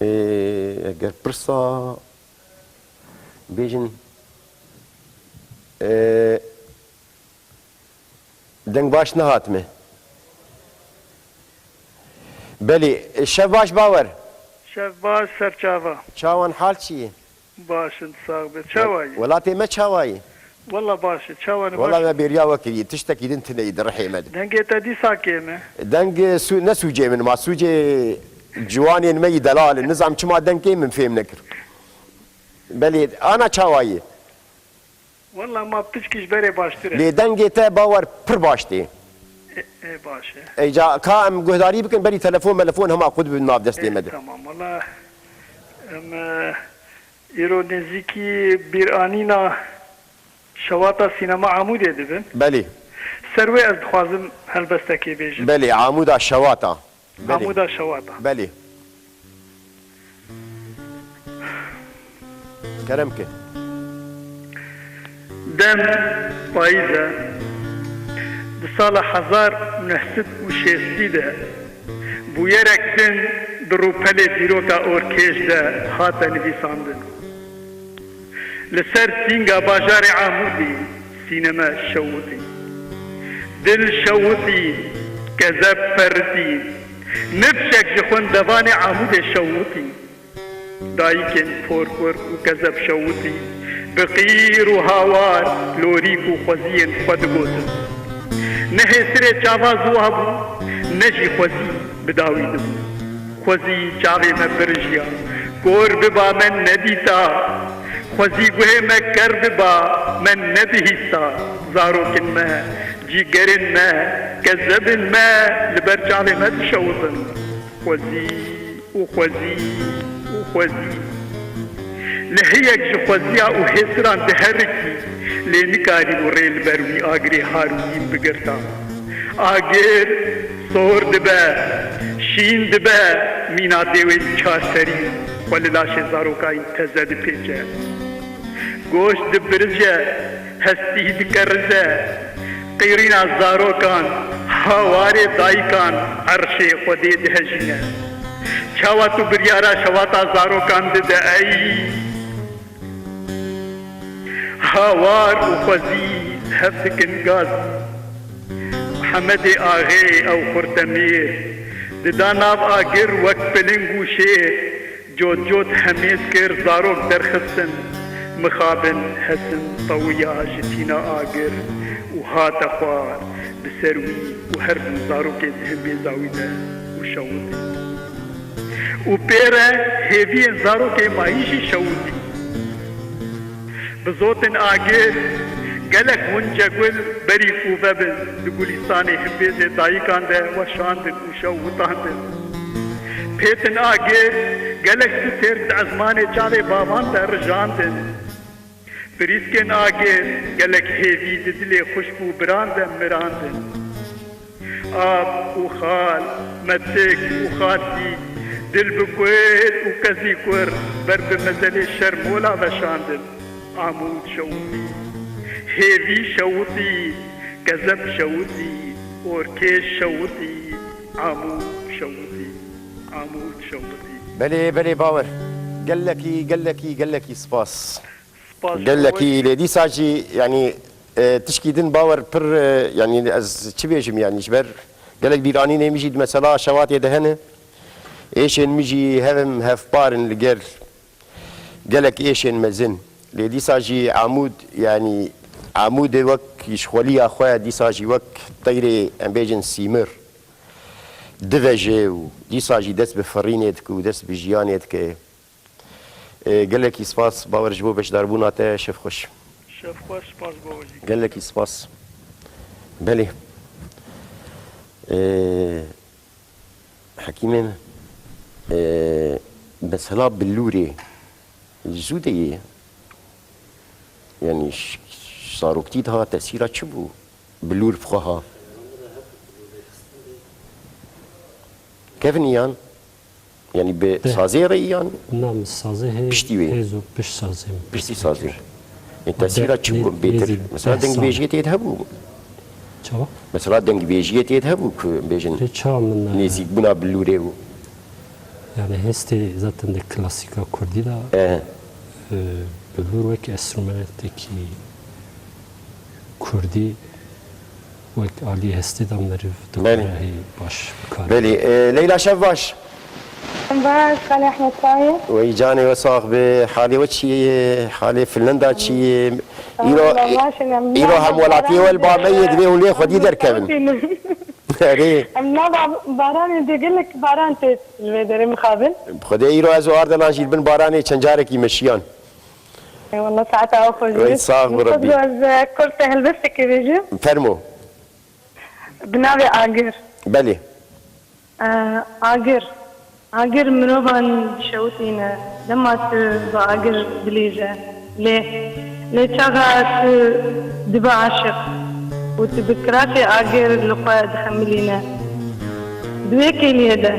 Ee, eger pirsa bêjin, ee, deng baş nehat me. Belê, şev baş Bawer. Şev baş Serçava. Çawan, hal çi ye? Baş in, sax be. Çawa yî? Welatê me çawa ye? Wela baş e, çawa ne? Wela baş me bêriya we kiriye, tiştekî din tune yî di rihê me de. Dengê te dîsa kêm e. Deng, e, su-, ne sûcê min ma, sûcê ciwanên me yî delal in. Nizam çima deng kêm min fêm nekir. Belê, ana çawa yî? Walla ma piçkî ji berê baştir e. Lê dengê te bawer pir baş tê. E, e, baş e. Ê, ca ka em guhdarî bikin, berî telefon melefon hema xwe dibin nav destê E, me de. Tamam, walla em, e, îro nêzîkî bîranîna şewata sînema Amûdê dibin. Belê. Ser wê ez dixwazim helbestekê bêjim. Belê, Amûda şewata. Belê. Amûda şewata. Belê. Kerem ke. Dem payîz e. Di sala hezar û neh sed û şêstî de bûyerek din di rûpelê dîroka orkêj de hate nivîsandin. Li ser sînga bajarê Amûdê sîneme şewitî. Dil şewitî, kezeb peritî. Nifşek ji xwendevanê Amûdê şewitî. Dayikên porkur û kezeb şewitî, bi qîr û hawar, lorîk û xweziyên xwe digotin. Ne hêsirê çava ziwa bû, ne jî xwezî bi dawî dibû. Xwezî çavê me birijiya, kor biba me nedîta. Xwezî guhê me ker biba, me nebihîsta. Zarokên me, cîgerên me, kezebên me li ber çavê me dişewitin. Xwezî û xwezî û xwezî. Lehiyek ji xweziya û hêsiran diherikî, lê nikarîbû rê li ber wî agirê har û yîn bigirta. Agir sor dibe, şîn dibe, mîna dêwên çar serî xwe li laşê zarokayîn teze dipêçe. Goşt dibirize, hestî dikerize, qîrîna zarokan, hawarê dayikan erşê Xwedê dihejîne. Çawa tu biryara şewata zarokan dide ey? Hawar û xwezî hev dikin gazî. Mihemedê Axê ew xurtemêr dida nav agir wek piling û şêr. Cot cot hemêz kir, zarok derxistin, mixabin hesin tewiya ji tîna agir û hate xwar bi ser wî û her du zarokên hin bê zawî de û şewitî. Û pê re hêviyên zarokê mayî jî şewitî. Bi zotin agir gelek hûn cegul berî ku vebin di gulîstanê hin bêzê dayikan de weşandin û şewitandin. Pêtin agir gelek stêr di ezmanê çavê bavan de rijandin. Pirîskên agir gelek hêvî di dilê xwişk û biran de mirandin. Ap û xal, metik û xasî, dil bi kuêr û kezî kur ber bi mezelê şermola veşandin. Amûd şewitî, hêvî şewitî, kezeb şewitî, orkêş şewitî, Amûd şewitî, Amûd şewitî. Belê, belê, bawer. Gelekî, gelekî, gelekî spas. Spas ji we. Gelekî, lê dîsa jî, yanî, e, tişkî din bawer pir, e, yanî, ez çi bêjim, yanî, ji ber gelek bîranînê min jî di mesela şewatê de hene. Êşên min jî hevim hevpar in li gel gelek êşên mezin. Lê dîsa jî Amûd, yanî Amûdê wek ji xweliya xwe, dîsa jî wek teyrê, em bêjin, sîmir diveje û dîsa jî dest bi firînê dike û dest bi jiyanê dike. Ê, gelekî spas, bawer, ji bo beşdarbûna te, şev xweş. Şev xweş, spas bo we jî. Gelekî spas. Belê. Ê, Hekîmê me, e, mesela bilûrê zû de ye. Yanî ş-, zaroktî de ha tesîra çi bû? Bilûr bi xwe ha. Kevin yan? Yanî bi sazê re yan? Na, min sazê hê, piştî wê. Hêz û pişt sazê min. Piştî sazê. Ê, tesîra çi bû bêtir? Mesela dengbêjiyê tê de hebû? Çawa? Mesela dengbêjiyê tê de hebû ku bêjin nêzîkbûna bilûrê û. Yani hestê zaten de klasîka kurdî de, e, bilûr wek enstrûmentekî kurdî, wek alî hestê de meriv dikare hê baş bikare. Belê. E, Leyla, şev baş. Baş, Xalê Ehmed Tahir. Wey canê we sax be. Halê we çi ye? Halê Finlanda çi ye? Îro, îro hemwelatiyê we li ba me yê, divê hûn lê xwedî derkevin. Erê. Em nava baranê de gelek baran tê li vê derê mixabin. Xwedê îro ez û Ardelan jî li bin baranê çend carekî meşiyan. Eyvallah, saeta we xweş be. Wey, sax bi Min xwest Rabbî. Ez, e, kurte helbestekê bêjim. Fermo. Bi navê Agir. Belê. E, Agir. Agir mirovan dişewitîne. Dema tu bi agir dilîje. Lê, lê çaxa tu dibe aşiq û tu bi kirasê agir li xwe dixemilîne. Di wê kêliyê de,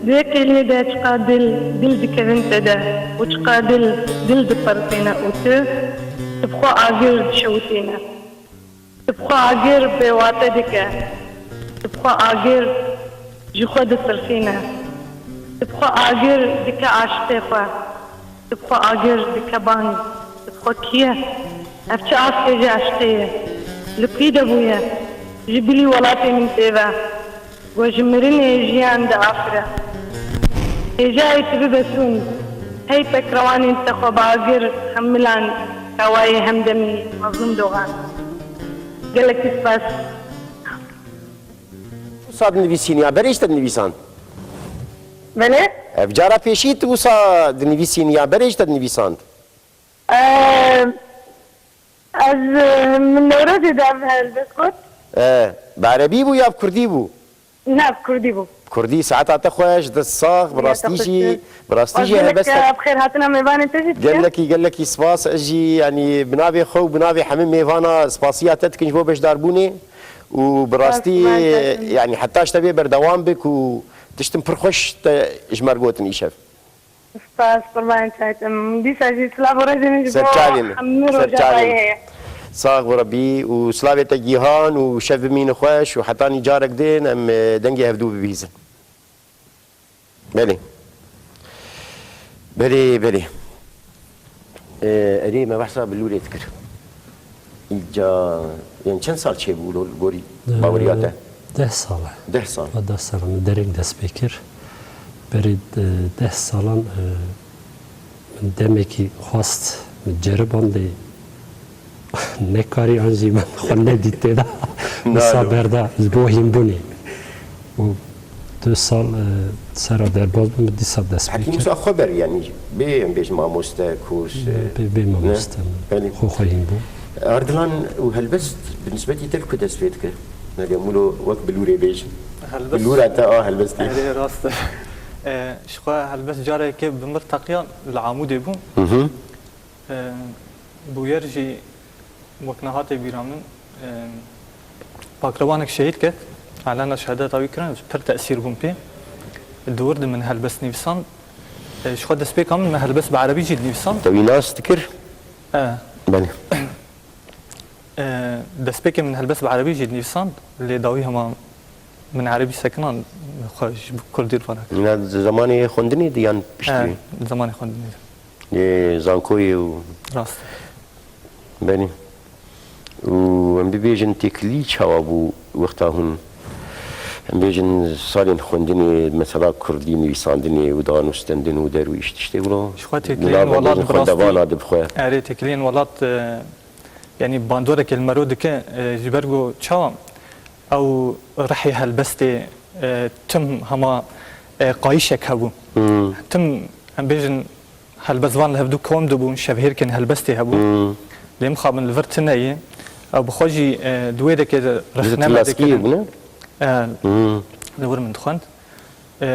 di wê kêliyê de çiqa dil, dil dikevin te de û çiqa dil, dil dipertîne û tu, tu bi xwe agir dişewitîne. Tu bi xwe agir bêwate dike. Tu bi xwe agir ji xwe disirsîne. Tu bi xwe agir dike aşiqê xwe. Tu bi xwe agir dike bang. Tu bi xwe kî ye? Ev çi astê ji eşqê ye? Li kî de bûye? Ji bilî welatê min tê ve. Ku ji mirinê jiyan diafire. Hêjayê tu bibe sûnd. Hey pekrewanên te xwe bi agir hemilan kawayê hemdemî Mazlûm Dogan. Gelekî spas. Wisa dinivîsîn ya berê ji te dinivîsand? Belê? Ev cara pêşî tu wisa dinivîsîn ya berê ji te dinivîsand? Eee, ez, e, min Newrozê de ev helbest got. E, bi erebî bû ya bi kurdî bû? Na, bi kurdî bû. Kurdî, saeta te xweş, dest sax, bi rastî jî, bi rastî jî helbest. Gelek, e, bi xêr hatina mêvanên te jî dikim. Gelekî, gelekî spas, ez jî, yanî, bi navê xwe û bi navê hemî mêvana spasiya te dikin ji bo beşdarbûnê û bi rastî, yanî, heta ji te bê berdewam bik û tiştin pir xweş te ji me re gotin îşev. Spas, qurbanê çavê te. Dîsa jî silav û rêzê min ji bo hemû Rojavayê heye. Sax bi Rebî û silavê te Gîhan û şev bimîne xweş û hetanî carek din em, e, dengê hevdû bibihîzin. Belê. Belê, belê. E, erê me behsa bilûrê dikir. Îca, yani çend sal çêbû li gorî baweriya te? Deh sal e. Deh sal. Xwe deh sal min dereng dest pê kir. Berî, e, deh salan, e, min demekî xwest, min ceriband lê nekarî an jî min xwe nedît tê de. Wisa berda ji bo hînbûnê. Û du sal, e, sera derbas bûm, dîsa dest pê kir. Hekîm wisa xwe ber, yanî bê, em bêjin mamoste, kurs, e, bê, bê mamoste. Belê. Xwe xwe hîn bû. Ardilan û helbest bi nisbetî te li ku dest pê dike? Nerya Mûlo wek bilûrê bêjin. Helbest. Bilûra te a helbestê. Erê, rast e. E, ji xwe helbest careke bi mir teqiya li Amûdê bû. Hı hı. E, bûyer jî wek niha tê bîra min, e, pakrewanek şehîd ket, elena şehadeta wî kirin, pir tesîr bûm pê. Di wir de min helbest nivîsand. E, ji xwe destpêka min, me helbest bi erebî jî dinivîsand. Te wî nas dikir? E. Belê. E, destpêkê min helbest bi erebî jî dinivîsand, lê dawî hema min erebî sekinan, xwe ji kurdî li vana kir. Mîna di zemanê xwendinê de yan piştî? E, di zemanê xwendinê de. Ê zankoyê û... Rast. Belê. Û em bibêjin têkilî çawa bû wexta hûn, em bêjin, salên xwendinê, mesela kurdî, nivîsandinê û danûstendin û derwîş tiştê wilo? Ji xwe têkiliyên welat bi rastî, xwendevana dibixwe. Erê, têkiliyên welat, e, yanî bandoreke li mero dike, e, ji ber ku çawa ew rihê helbestê, e, tim hema, e, qayîşek hebû. Hmm. Tim, em bêjin, helbestvan li hevdû kom dibûn, şevhêrkên helbestê hebûn. Hmm. Lê mixabin li vir tune ye. Ew bi xwe jî, e, di wê dekê de rexne me dikirin. Bûne? E, hmm. Li wir min dixwend. E,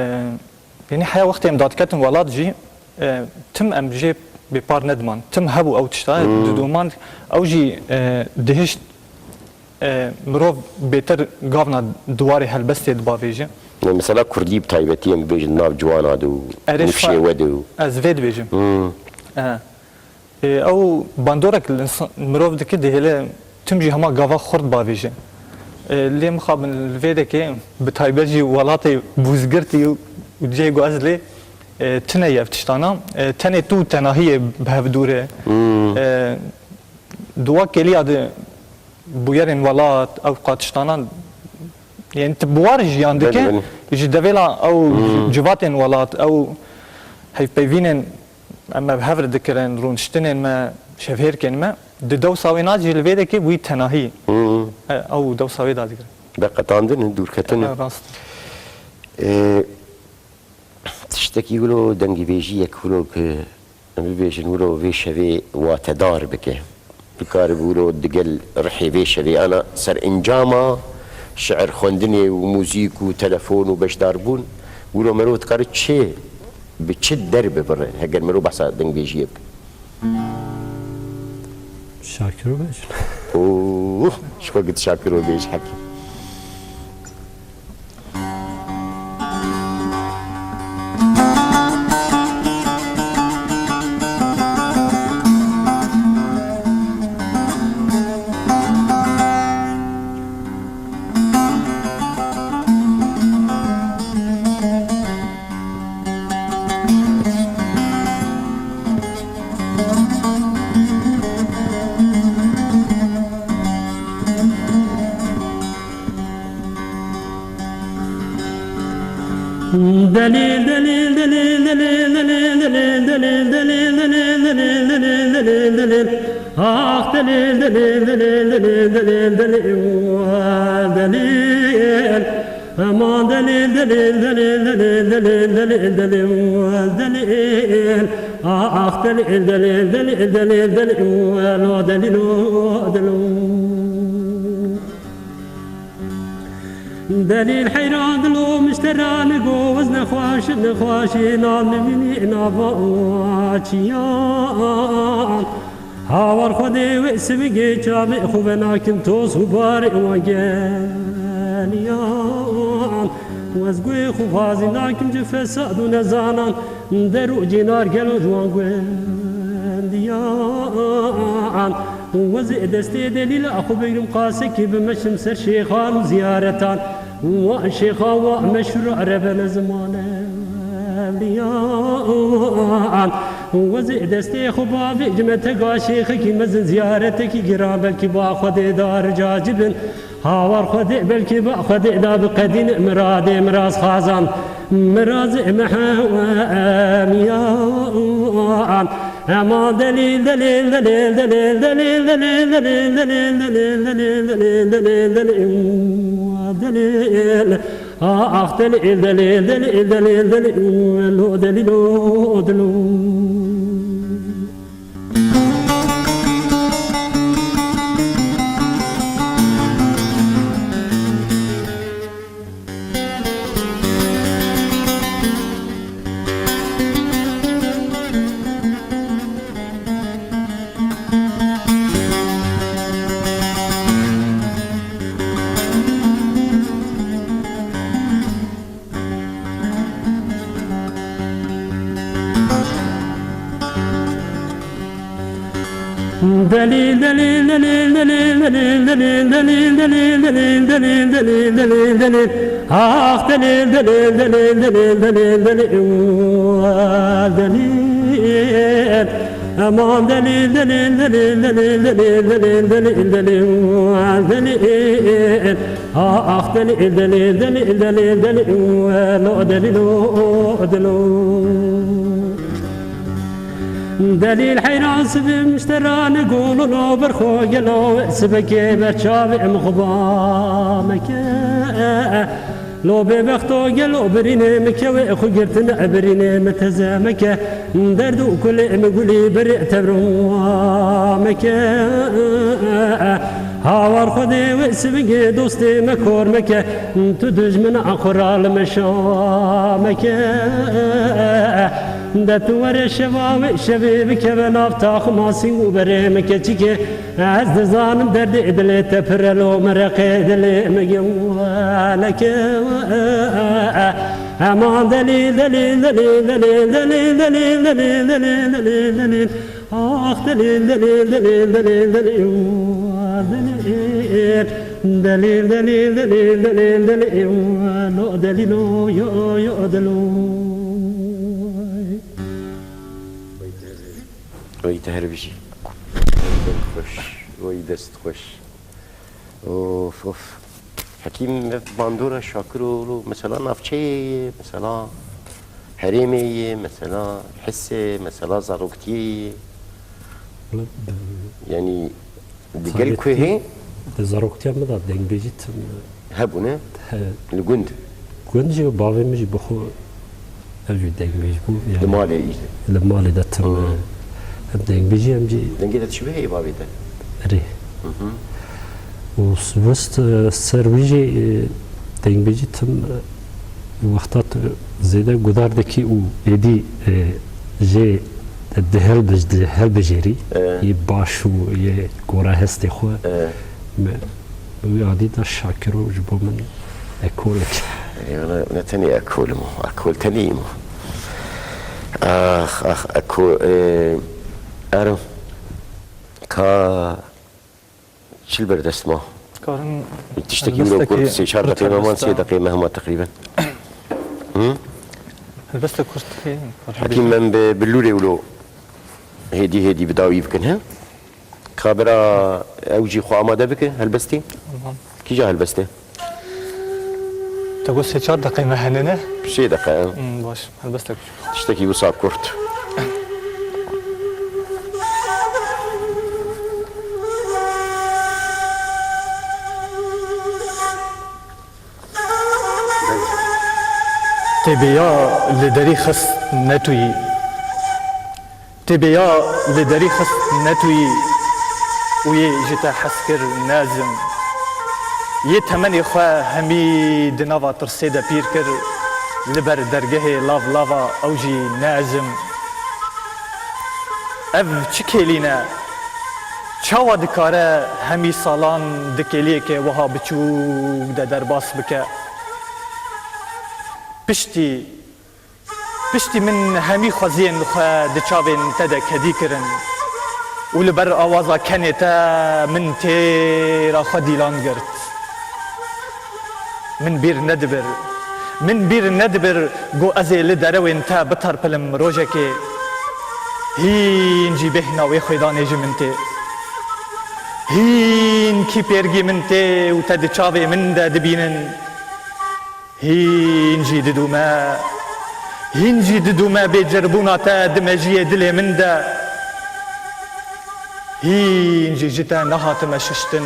yanî heya wextê em dadiketin welat jî, e, tim em jê bêpar nediman. Tim hebû ew tişta, hmm, didomand. Ew jî, e, dihişt e, mirov bêtir gavna di warê helbestê dibavêje. Ne, mesela kurdî bi taybetî em bêjin nav ciwana de û nifşê we de û... Erê, ji xwe ez vê dibêjim. Hmm. E, e, ew bandorek li insan, mirov dike dihêle tim jî hema gava xurt bavêje. E, lê mixabin li vê dekê bi taybet jî welatê bûzgirtî û, û cihê ku ez lê, e, tune ye ev tiştana. E, tenê tu tenahiyê bi hev dûr e. Hmm. E, Di wa kêliya de bûyerên welat, ew qatiştanan, yên tu bi war jiyan dike, belê, belê, ji devêla ew, hmm, civatên welat, ew hevpeyvînên em me bi hev re dikirin, rûniştinên me, şevhêrkên me, di dewsa wê na jî li vê dekê bûyî tenahî. Hmm. E, ew dewsa wê dadigirin. Veqetandin, dûrketin. E, rast. E, Tiştekî wilo, dengîvêjiyek wilo ku Em bibêjin wilo vê şevê watedar bike. Bikaribû wilo digel rihê vê şevê ana serencama şiir xwendinê û muzîk û telefon û beşdarbûn, wilo mero dikare çi, bi çi derê bibire heger mero behsa dengbêjiyê bike? Şakiro bêjin. Oh, ji xwe git Şakiro bêj hekî. Delîl, delîl, delîl, delîl, delîl, delîl, delîl, delîl, delîl, delîl, delîl, delîl, delîl. Ax delîl, delîl, delîl, delîl, delîl, delîl, delîl. Aman delîl, delîl, delîl, delîl, delîl, delîl, delîl, delîl, delîl. Ax delîl, delîl, delîl, delîl, delîl, lo delîl, lo delîl. Delîl heyran dilo mişteran go wez nexweş, nexweşî nan mimînî nava çiyan. Hawar Xwedê wê sivigê çavê xwe venakim toz û barê wan geliyan. Wez guhê xwe xwazî nakim ji fesad û nezanan der û cînar gelo ji wan guhendiyan. Wezê destê delîla xwe bigrim qasekî bimeşim ser şêxan û ziyaretan. Wa şêxa wa meşhur erebe ne ziman evliyan. Wezê destê xwe bavê cime tega şêxekî mezin ziyaretekî giran belkî ba Xwedê dar cacibin. Hawar Xwedê belkî ba Xwedê da bi qedîn miradê miraz xazan. Miraz mehemiyan. Ema delîl, delîl, delîl, delîl, delîl, delîl, delîl, delîl, delîl, delîl, delîl, delîl, delîl, delîl. Ah, delîl, delîl, delîl, delîl, delîl, lo delîl, lo delîl. Delîl, delîl, delîl, delîl, delîl, delîl, delîl, delîl, delîl, delîl, delîl, delîl, delîl, delîl. Ax delîl, delîl, delîl, delîl, delîl, delîl, delîl, delîl. Aman delîl, delîl, delîl, delîl, delîl, delîl, delîl, delîl, delîl. Ax delîl, delîl, delîl, delîl, delîl, delîl, lo delîl, lo delîl. Delîl heyran sibê mişteranê golo lo ber xwe gelo sibekê ber çavê em xuba meke. Lo bêbexto gelo birînê mi kewê xwe girtin e birînê mi teze meke. Derd û kulê mi gulî berê tevro meke. Hawar Xwedê wê sivigê dostê me kor meke. Tu dijmina xwe ra li meşa meke. De tu were şeva wê şevê bikeve nav taxima sîng û berê meke çike. Ez dizanim derdê dilê te pir e lo mereqê dilê me geweleke. Eman delîl, delîl, delîl, delîl, delîl, delîl, delîl, delîl, delîl, delîl, delîl, delîl. Ax delîl, delîl, delîl, delîl, delîl, delîl. Delîl, delîl, delîl, delîl, delîl, lo delîlo, yo, yo, dilo. Wey te her bijî. Wey deng xweş, wey dest xweş. Of, of. Hekîm, ev bandora Şakiro, mesela navçeyê ye, mesela herêmê ye, mesela Hissê, mesela zaroktiyê ye. Wala, e, Yanî, di gel ku hê? Di zaroktiya min de dengbêjî tim hebûne? He. Li gund? Gund jî bavê min jî bi xwe Ev jî dengbêj bû. Li malê î. Li malê de tim, hmm, hem dengbêjî hem jî. Dengê te dişibe heye bavê te? Erê. Hı hı. Û s-, wist, e, ser wî jî, e, dengbêjî tim, e, wexta tu zêde gudar dikî û êdî, e, jê di hilbij-, di hilbijêrî, e, yê baş û yê gora hestê xwe. E. Me, wî adî da Şakiro ji bo min ekolek. Ê, ne, ne tenê ekol im, ekol tenê im. Ax, ax, ekol, e, erim. Ka çi li ber dest ma? Karin tiştekî wilo helbestekî kurt, sê çar kurt deqê me man, sê helbesta. Deqê me hema teqrîben. Hı? Helbestek kurt heye. Hekî men bi, bi lûrê wilo hêdî hêdî bi dawî bikin, he? Ka bira ew jî xwe amade bike, helbestî. Tamam. Kîja helbestê? Te got sê çar deqê me hene, ne? Sê deqe, he. Hmm, baş. Helbestek. Tiştekî wisa kurt. Tê bêya li derî xist ne tu yî. Tê bêya li derî xist ne tu yî û yê ji te hez kir ne ez im. Yê temenê xwe hemî di nava tirsê de pîr kir, li ber dergehê lav lava ew jî ne ez im. Ev çi kêlîn e? Çawa dikare hemî salan di kêliyeke wiha biçûk de derbas bike? Piştî, piştî min hemî xweziyên xwe di çavên te de kedî kirin û li ber awaza kenê te min têra xwe dîlan girt. Min bîr nedibir, min bîr nedibir ku ez ê li derewên te biterpilim rojekê. Hîn jî bêhna wê xwêdanê ji min tê. Hîn kî pêrgî min tê û te di çavê min de dibînin. Hîn jî didûme, hîn jî didûme bêcirbûna te di mejiyê dilê min de. Hîn jî ji te nehatime şiştin.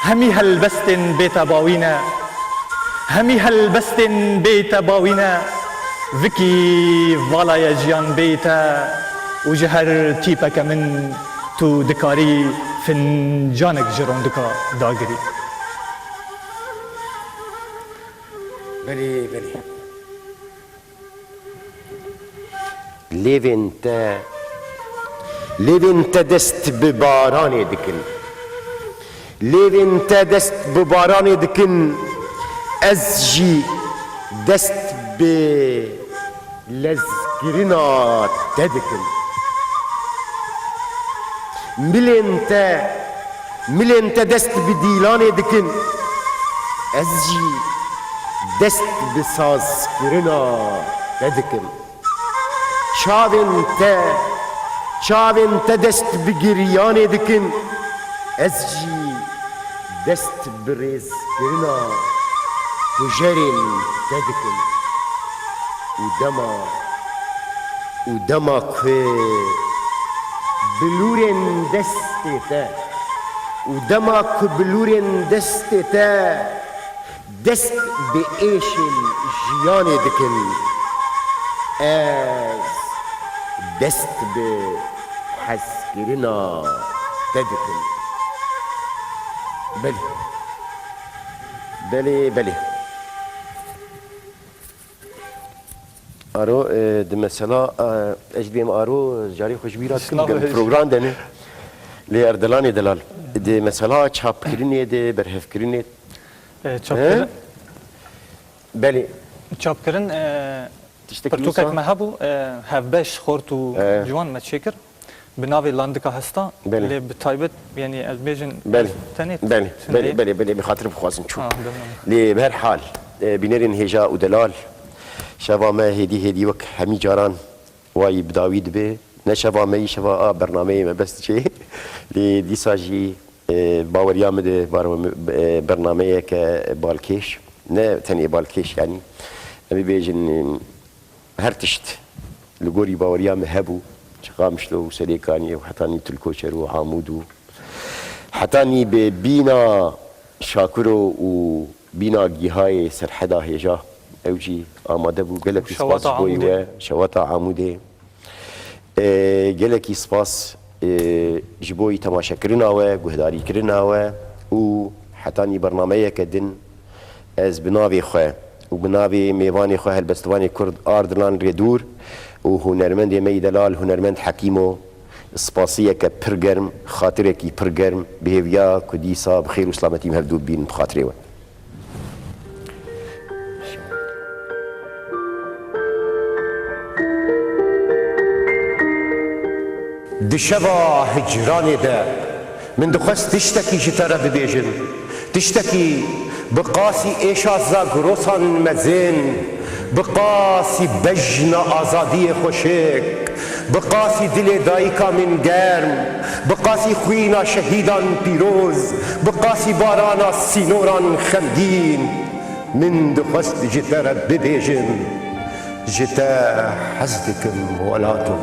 Hemî helbestên bê te bawî ne. Hemî helbestên bê te bawî ne. Vikî vala ye jiyan bê te û ji her tîpeke min tu dikarî fincanek ji rondika dagirî. Belê, belê. Lêvên te, lêvên te dest bi baranê dikin. Lêvên te dest bi baranê dikin, ez jî dest bi lezkirina te dikin. Milên te, milên te dest bi dîlanê dikin, ez jî dest bi sazkirina te dikim. Çavên te, çavên te dest bi giriyanê dikin, ez jî dest bi rêzkirina kujerên te dikim. Û dema, û dema ku bilûrên destê te, û dema ku bilûrên destê te dest bi êşên jiyanê dikin, ez dest bi hezkirina te dikim. Belê. Belê, belê. Aro, e, di mesela, e, ez dibêm Aro, carê xwe ji bîra dikim, Silav dikim, hej. Program de ne. Lê Erdelanê delal. Di mesela çapkirinê de, berhevkirinê. E, çapkirin. He? Belê. Çapkirin, e, tiştekî pirtûkek wisa? Me hebû, e, hevbeş, xort û, e, ciwan me çêkir. Bi navê Landika Hestan, belê, lê bi taybet, yanî ez bêjin, belê, tenê, belê, tenê, belê, belê, belê, bi xatir bixwazin çû. Ha, demam. Lê bi her hal, e, bînerên hêja û delal, şeva me hêdî hêdî wek hemî caran wayî bi dawî dibe. Ne şeva me yî, şeva a bernameyê me bes diçe. Lê dîsa jî, e, baweriya min de, bar-, e, bernameyeke balkêş, ne tenê balkêş, yanî, em ê bêjin, e, her tişt li gorî baweriya min hebû, ji Qamişlo û Serêkaniyê û hetanî Tilkoçer û Amûd û hetanî bi bîna Şakiro û bîna Gîhayê Serheda Hêja, Ew jî amade bû. Gelekî spas ji bo we, Şewata Amûdê. E, gelekî spas, e, ji bo temaşekirina we, guhdarîkirina we û hetanî bernameyeke din ez bi navê xwe û bi navê mêvanê xwe helbestvanê Kurd Ardilan Rêdûr û hunermendê me yî delal hunermend Hekîmo spasiyeke pir germ, xatirekî pir germ, bi hêviya ku dîsa bi xêr û silametî em hevdû bibînin bi xatirê we. Di şeva hicranê de min dixwest tiştekî ji te re bibêjim. Tiştekî bi qasî êşa zagrosan mezin, bi qasî bejna azadiyê xweşik, bi qasî dilê dayika min germ, bi qasî xwîna şehîdan pîroz, bi qasî barana sînoran xemgîn. Min dixwest ji te re bibêjim, ji te hez dikim welato.